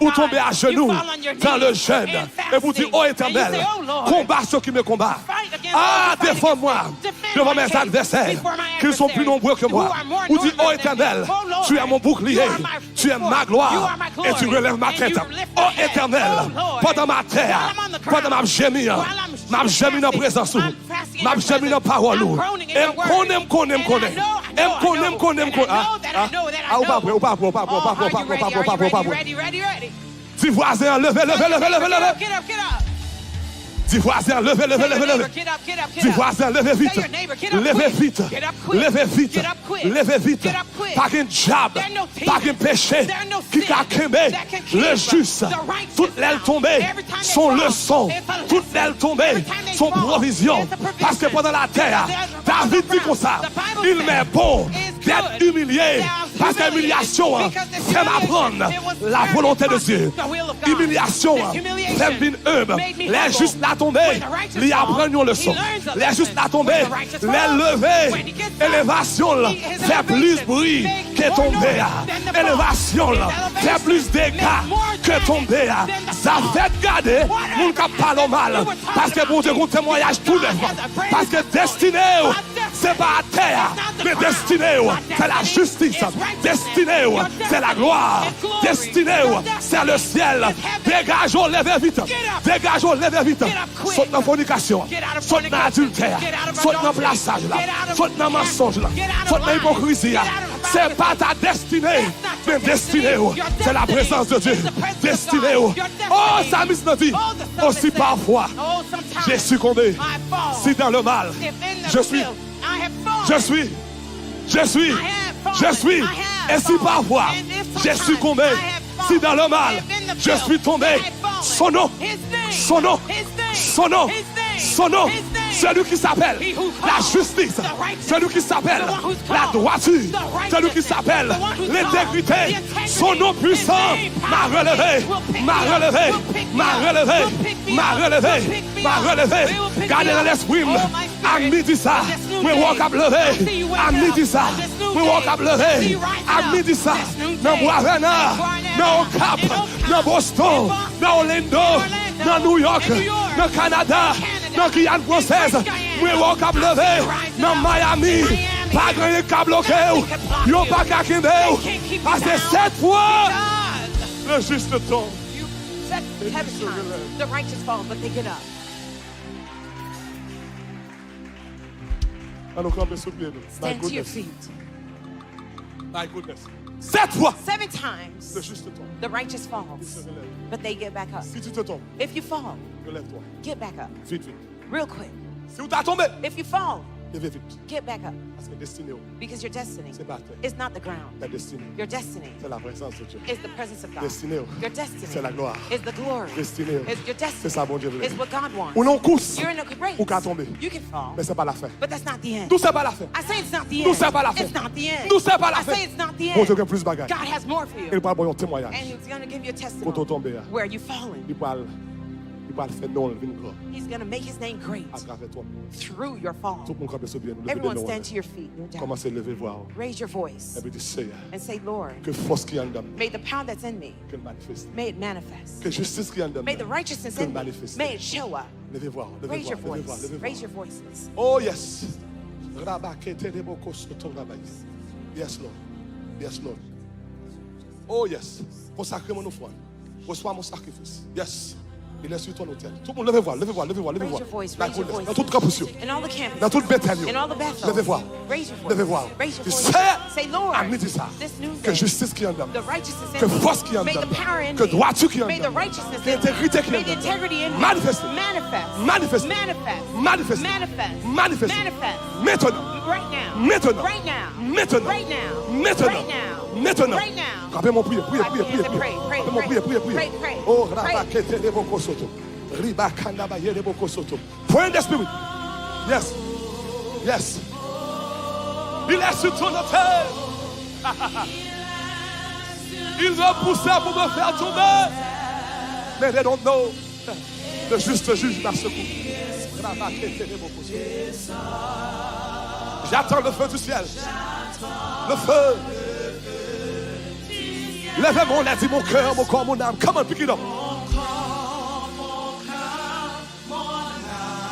Ou tonbe ajenou dans le jeûne. Et vous dites, ô Éternel, combat ceux qui me combattent. Ah, défends-moi devant mes adversaires, qu'ils sont plus nombreux que moi. Ou di, ô Éternel, tu es mon bouclier, tu es ma gloire, et tu relèves ma tête. Ô Éternel, pandan m atè a, pandan m ap jemi an, m ap jemi nan prezans ou, m ap jemi nan pawòl ou. E m konnen, m konnen, m konnen. E m konnen, m konnen, m konnen. Ah, ah, ah, ou pa prè, ou pa prè, ou pa prè. Di vwazen an, leve, leve, leve, leve, leve. Di vwazen an, leve, leve, leve, leve. Di vwazen an, leve vit. Leve vit. Leve vit. Leve vit. Pa gen dyab, pa gen peche ki ka kenbe le jis. Tout lè l tonbe, se yon leson. Tout lè l tonbe, se yon pwovizyon. Paske pandan l atè a, David di konsa, il m'est bon d'être humilié, paske imilyasyon an fè m aprann la volonte de Dieu. Imilyasyon an fè m vin enb. Lè jis la tonbe, li aprann yon leson. Lè jis la tonbe, lè l leve, elevasyon l fè plis bri ke tonbe a. Elevasyon l fè plis dega ke tonbe a. Zafèt gade moun k ap pale w mal, paske Bondye gen yon temwayaj tou nèf. Paske destine w, se pa atè a, men destine w, c'est la justice. Destine w, c'est la gloire. Destine w, c'est le ciel. Degaje w, leve vit. Degaje w, leve vit. Sot nan fònikasyon an. Sot nan adiltè a. Sot nan plasaj la. Sot nan mansonj la. Sot nan ipokrizi a. Se pa ta destine. Men destine w, c'est la présence de Dieu. Destine w. Oh, psalmiste la di, aussi parfois, je succombais. Si dans le mal, je suis, je suis, je suis, je suis. Et si parfois, je succombais, si dans le mal, je suis tombé, son nom, son nom, son nom, son nom, celui qui s'appelle la justice, celui qui s'appelle la droiture, celui qui s'appelle l'intégrité, son nom puissant m'a relevé, m'a relevé, m'a relevé, m'a relevé, m'a relevé. Gade nan lespri m, a midi sa, mwen wè w k ap leve. A midi sa, mwen wè w k ap leve. A midi sa, nan Bwa Vèna, nan Okap, nan Boston, nan Orlando, nan New York, nan Kanada, nan Giyàn Fransèz, mwen wè w k ap leve. Nan Miami, pa gen anyen k ka bloke w. Yo pa ka kenbe w. Paske sèt fwa, le juste tombe. Seven times the righteous fall, but they get up. An nou kanpe sou pye nou. My goodness. Stand to your feet. My goodness. Sept fois, seven times, le juste tombe, the righteous falls, il se relève, but they get back up. Si tu te tombes, if you fall, relève-toi, get back up, vite, vite, real quick, si w ta tonbe, if you fall, leve vit, get back up, paske destine w, because your destiny, se pa tè, is not the ground. Ta destine, your destiny, se la prezans de Dye. Is the presence of God. Destine w, your destiny, se la glwa. Is the glory. Destine w, is your destiny, se sa Bondye vle. Is what God wants. Ou nan yon kous, you're in a race, ou ka tonbe, you can fall, men se pa lafen. But that's not the end. Dousè pa lafen. I say it's not the end. Dousè pa lafen. It's not the end. Dousè pa lafen. I say it's not the end. Bondye gen plis bagay. God has more for you. E l pral ba w yon temwayaj. And he's gonna give you a testimony. Kote w tonbe a, where you fallen. Li pral, li pral fè non l vin gran. He's gonna make his name great. Atravè tonbe. Through your fall. Tout moun kanpe sou pye nou. Leve de men w anlè. Everyone stand to your feet. Kneel down. Kòmanse leve vwa w. Raise your voice. Epi di, Seyè, and say, Lord, ke fòs ki anndan m nan, may the power that's in me, ke l manifeste. May it manifest. Ke jistis ki anndan m nan, ke l manifeste. May the righteousness in me, may it show up. Leve vwa w, leve vwa w, leve vwa w, leve vwa w. Raise your voice. Raise your voices. Oh yes. Rabakete de boko soto rabaye. Yes Lord. Yes Lord. Oh yes. Konsakre mwen ofrann. Reçois mon sacrifice. Yes. Il est sur ton autel. Tout moun leve vwa, leve vwa, leve vwa, leve vwa. Raise your voice, raise your voice. Nan tout kanpis yo. In all the campuses. Nan tout Betèl yo. In all the Bethels. Leve vwa. Raise your voice. Leve vwa. Raise your voice. Di, Seyè, say, Lord, a midi sa, this noonday, ke jistis ki anndan m nan, the righteousness in me, ke fòs ki anndan m nan, may the power in me, ke dwati ki anndan m nan, may the righteousness in me, ke entegrite ki anndan m nan, may the integrity in me, manifeste, manifest, manifest, manifeste, manifest, manifest, manifest, maintenant, right now, maintenant, right now, maintenant, right now, maintenant, right now, maintenant, right now. Kanpe men w, priye, priye, priye, priye, priye. Kanpe men w, priye, priye, priye. Oh, rabakete de boko soto. Riba kanda baye de boko soto. Pray in the spirit. Yes. Yes. Il est sur ton autel. Il repoussait pour me faire tomber. Mais they don't know. Le juste juge m'a secouru. J'attends le feu du ciel. Le feu. Leve men w anlè, di, mon cœur, mon corps, mon âme. Come on, pick it up.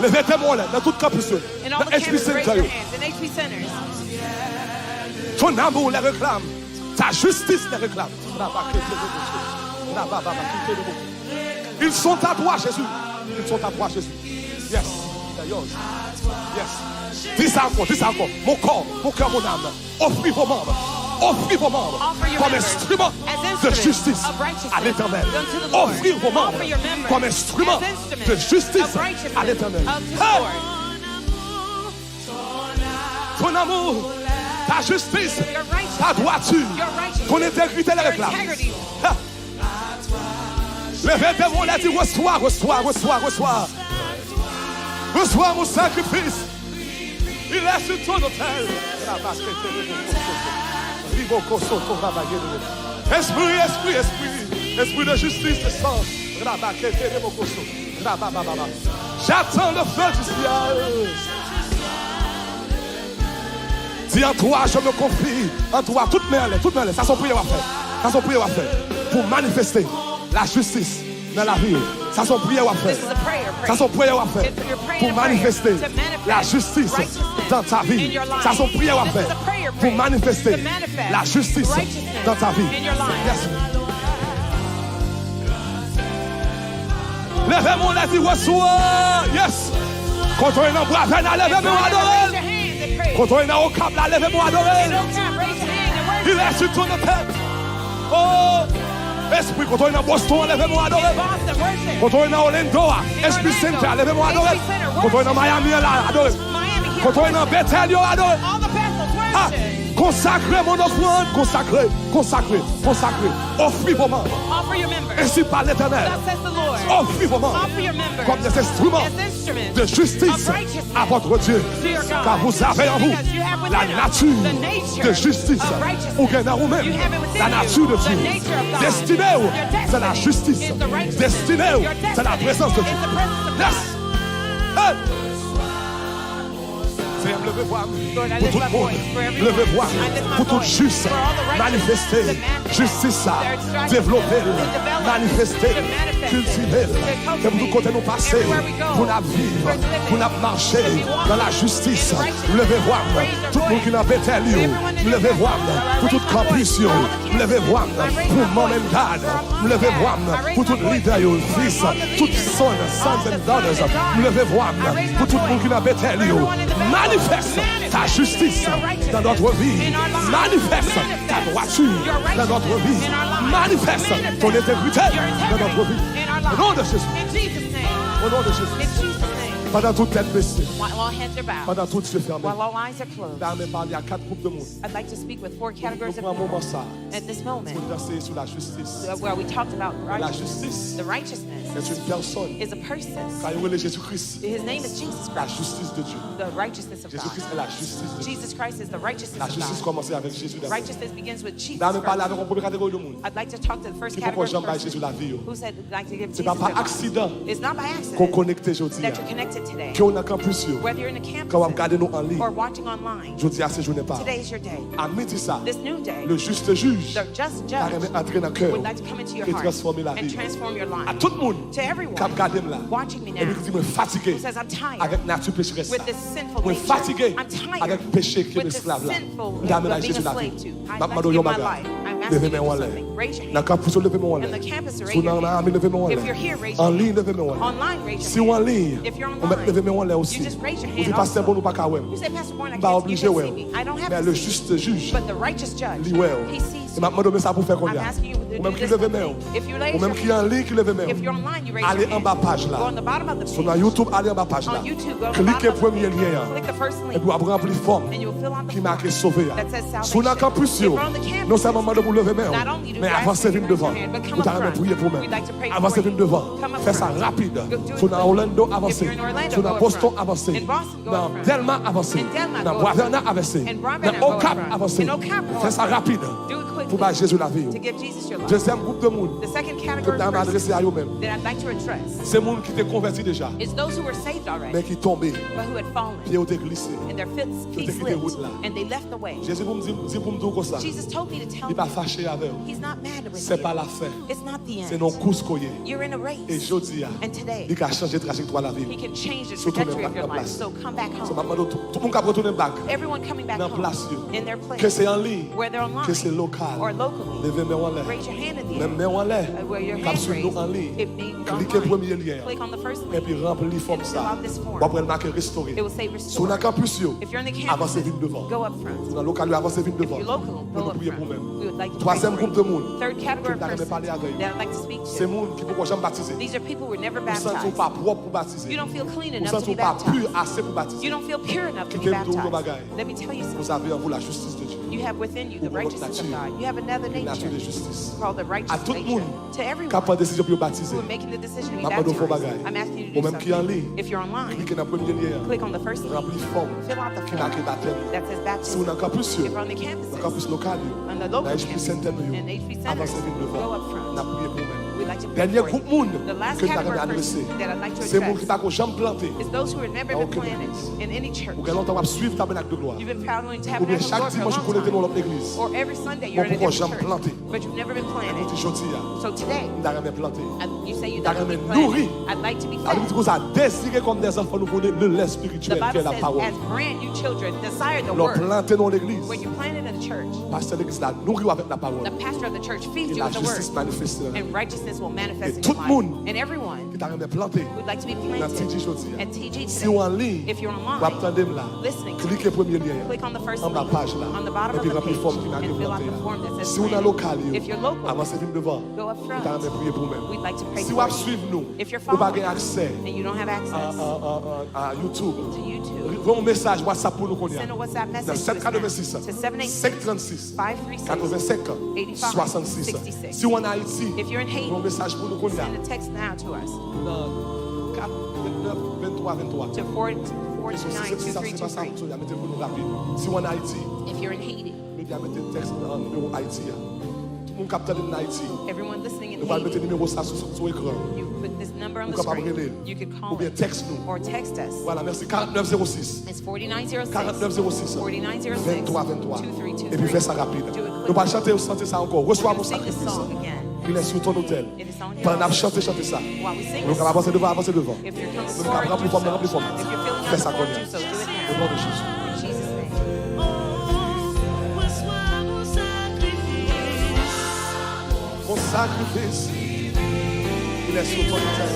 Leve de men w anlè, nan tout kanpis yo, nan H B Center yo. Ton amour les réclame. Ta justice les réclame. Ils sont à toi, Jésus. Ils sont à toi, Jésus. Yes. Yes. Di sa ankò, di sa ankò. Mon corps, mon cœur, mon âme. Offrir vos membres, offrir vos membres comme instruments de justice à l'Éternel. Offrir vos membres comme instruments de justice à l'Éternel. Hey! Ton amour, ta justice, ta droiture, ton intégrité les réclame. Ha! Leve de men w anlè, di, reçois, reçois, reçois, reçois. Reçois mon sacrifice. Il est sur ton autel. Esprit, esprit, esprit, esprit de justice descend. J'attends le feu du ciel. Di, en toi, je me confie. En toi, tout men anlè, tout men anlè. Sa se yon priyè w ap fè. Sa se yon priyè w ap fè. Pou manifeste lajistis nan lavi w. Sa se yon priyè w ap fè. Sa se yon priyè w ap fè. Pou manifeste lajistis dans ta vie. Sa se yon priyè w ap fè. Pou manifeste lajistis dans ta vie. Yes. Leve men w anlè, di, reçois. Yes. Kote w ye nan Bwavèn la, leve men w, adore l. Kote w ye nan Okap la, leve men w, adore l. Il est sur ton autel. Oh, espri, kote w ye nan Boston an, leve men w, adore l. Kote w ye nan Orlando a, H B Center, leve men w, adore l. Kote w ye nan Miami an la, adore l. Kote w ye nan Betèl yo, adore l. Ah, konsakre mon offrande, konsakre, konsakre, konsakre. Offrez vos membres. Ainsi parle l'Éternel. Offrez vos membres comme des instruments de justice à votre Dieu, car vous avez en vous la nature de justice. Ou gen nan ou menm la nati de Dye. Destine w se lajistis. Destine w se laprezans de Dye. Yes. Hey! Seyè, m leve vwa m pou tout moun. M leve vwa m pou tout jis. Manifeste jistis sa. Devlope l. Manifeste l. Kiltive l. Ke pou tout kote nou pase, pou n ap viv, pou n ap mache nan lajistis. M leve vwa m, tout moun ki nan Betèl yo. M leve vwa m pou tout kanpis yo. M leve vwa m pou Mom and Dad. M leve vwa m pou tout lidè yo, fis, tout son, sons and daughters. M leve vwa m pou tout moun ki nan Betèl yo. Mani Manifeste ta justice dans notre vie. Manifeste ta droiture dans notre vie. Manifeste ton intégrité dans notre vie. Au nom de Jésus. Au nom de Jésus. Pandan tout tèt bese, pandan tout zye fèmen, m ta renmen pale a kat gwoup de moun. I'd like to speak with four categories of people. Nou pran moman sa a pou n anseye sou lajistis. At this moment, uh, where we talked about righteousness, the righteousness est une personne, is a person. Sa yo rele Jezi Kris. His name is Jesus Christ, la justice de Dieu. The righteousness of God. Jezi Kris se lajistis de Dye. Jesus Christ is the righteousness of God. Lajistis kòmanse avèk Jezi dabò. Righteousness begins with Jesus first. M ta renmen pale avèk yon premye kategori de moun ki poko janm bay Jezi lavi yo. Who said they'd like to give Jesus their life. Se pa pa aksidan ke w konekte jodi a. It's not by accident that you're connected today. Ke w nan kanpis yo, whether you're in a campus ke w ap gade nou an liy. Or watching online. Jodi a se jounen pa w. Today is your day. A midi sa, this noonday, le juste juge, the just judge, ta renmen antre nan kè w, would like to come into your heart, e transfòme lavi w. And transform your life. A tout moun, to everyone, k ap gade m la, watching me now, epi ki di, "Mwen fatige, who says, 'I'm tired, avèk nati pecherès sa, with this sinful nature, I'm tired, avèk peche ke m esklav la.'" M ta renmen bay Jezi lavi m. M ap mande w yon bagay. Leve men w anlè. Nan kanpis yo, leve men w anlè. Si w nan Miami, leve men w anlè. An liy, leve men w anlè. Si w an liy, ou mèt leve men w anlè osi. Ou di, "Pastè Bon, ou pa ka wè m." M pa oblije wè w. Men le juste juge, li wè w. E m ap mande w men sa pou w fè kounye a. Ou menm ki leve men w, ou menm ki an liy ki leve men w, ale anba paj la. Si w nan YouTube, ale anba paj la. Klike premye lyen an. Epi w ap ranpli fòm ki make sove a. Si w nan kanpis yo, non sèlman mande pou w leve men w, men avanse vin devan. Nou ta renmen priye pou ou menm. Avanse vin devan. Fè sa rapid. Si w nan Orlando, avanse. Si w nan Boston, avanse. Nan Dèlma, avanse. Nan Bravèna, avanse. Nan Okap, avanse. Fè sa rapid pou bay Jezi lavi w. Dezyèm gwoup de moun ke m ta renmen adrese a yo menm, se moun ki te konvèti deja, men ki tonbe. Pye yo te glise. Yo te kite wout la. Jezi pou m di, di pou m di w konsa, li pa fache avè w. Se pa lafen. Se nan yon kous ke w ye. E jodi a, li ka chanje trajektwa lavi w. Si w tounen bak nan plas. So m ap mande w, tout, tout moun k ap retounen bak nan plas yo, ke se an liy, ke se lokal, leve men w anlè. Menm men w anlè, k ap swiv nou an liy, klike premye lyen an, epi ranpli fòm sa. W ap wè l make restore. Si w nan kanpis yo, avanse vin devan. Si w nan lokal yo, avanse vin devan. Pou nou priye pou ou menm. Twazyèm gwoup de moun ke m ta renmen pale avè yo, se moun ki poko janm batize. Ou santi w pa pwòp pou batize. Ou santi w pa pi ase pou batize. Kite m di w yon bagay. Vous avez en vous la justice de Dieu. Ou gen yon lòt nati. Yon nati de jistis. A tout moun k ap pran desizyon pou yo batize, m ap mande w fè yon bagay. Ou menm ki an liy, klike nan premye lyen an. Ranpli fòm ki make batèm ou. Si w nan kanpis yo, nan kanpis lokal yo, nan H P Center nou yo, avanse vin devan. N ap priye pou ou menm. Dènye gwoup moun ke m ta renmen adrese, se moun ki pako janm plante nan okenn legliz. Ou gen lontan w ap swiv Tabènak de Glwa. Oubyen chak dimanch ou konekte nan yon lòt legliz. Ou poko janm plante. But you've never been planted. Ou di jodi a, so today, m ta renmen plante. M ta renmen nouri. I'd like to be fed. Labib di konsa, désirez comme des enfants nouveau-nés le lait spirituel, qui est la parole. Lè w plante nan yon legliz, pastè legliz la nouri w avèk lapawòl. E lajistis manifeste nan lavi w. And righteousness will manifest in your life. E tout moun ki ta renmen plante nan T G jodi a, si w an liy, w ap tande m la, klike premye lyen an anba paj la, epi ranpli fòm ki make plante a. Si w nan lokal yo, avanse vin devan. Nou ta renmen priye pou ou menm. Si w ap swiv nou, ou pa gen aksè a, a, a, a, a YouTube, voye yon mesaj WhatsApp pou nou kounye a nan sèt katrevensis, senk trannsis, katrevensenk, swasannsis. Si w ann Ayiti, voye yon mesaj pou nou kounye a nan kat vennèf venntwa venntwa. Mete l pou nou rapid. Si w ann Ayiti, mete tèks nan nimewo Ayiti a. Tout moun k ap tande m nan Ayiti, nou pral mete nimewo sa sou, sou ekran. Ou kapab rele l oubyen tèks nou. Vwala, mèsi. Karannèf zewo sis, karannèf zewo sis, venntwa venntwa. Epi fè sa rapid. Nou pral chante yon chante sa ankò. Reçois mon sacrifice. Il est sur ton autel. Pandan n ap chante chante sa, nou kapab avanse devan, avanse devan. Nou kapab ranpli fòm nan, ranpli fòm nan. Fè sa kounye a. O non de Jezi. Mon sacrifice, il est sur ton autel.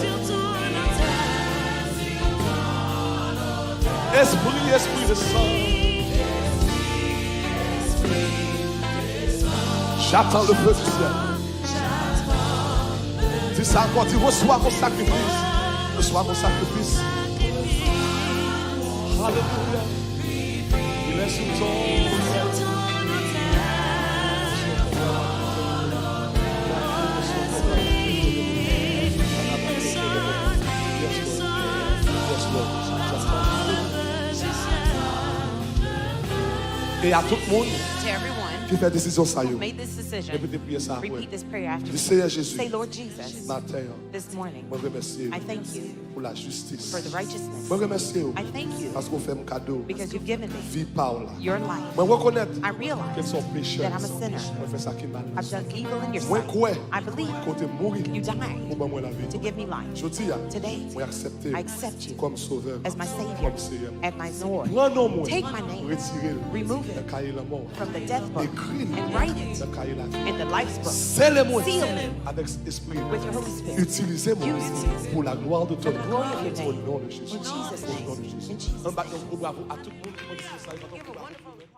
Espri, Espri Desann. J'attends le feu du ciel. Di sa ankò, di, reçois mon sacrifice. Reçois mon sacrifice. Alelouya. Il est sous ton autel. Yes, Lord. Yes, Lord. E a tout moun ki fè desizyon sa yo, repete priyè sa apre. Di, Seyè Jezi, maten an, mwen remèsye w pou lajistis. Mwen remèsye w paske w fè m kado vi pa w la. Mwen rekonèt ke m se yon pechè. Mwen fè sa ki mal nan zye w. Mwen kwè ke w te mouri pou ban mwen lavi. Jodi a, mwen aksepte w kòm Sovè m, kòm Seyè m. Pran non mwen, retire l nan kaye lanmò. Ekri l nan kaye lavi. Sele mwen avèk Espri w. Itilize mwen pou la glwa de ton non. O non de Jezi. O non de Jezi. Ann bat yon gwo bravo a tout moun ki konn di sa yo.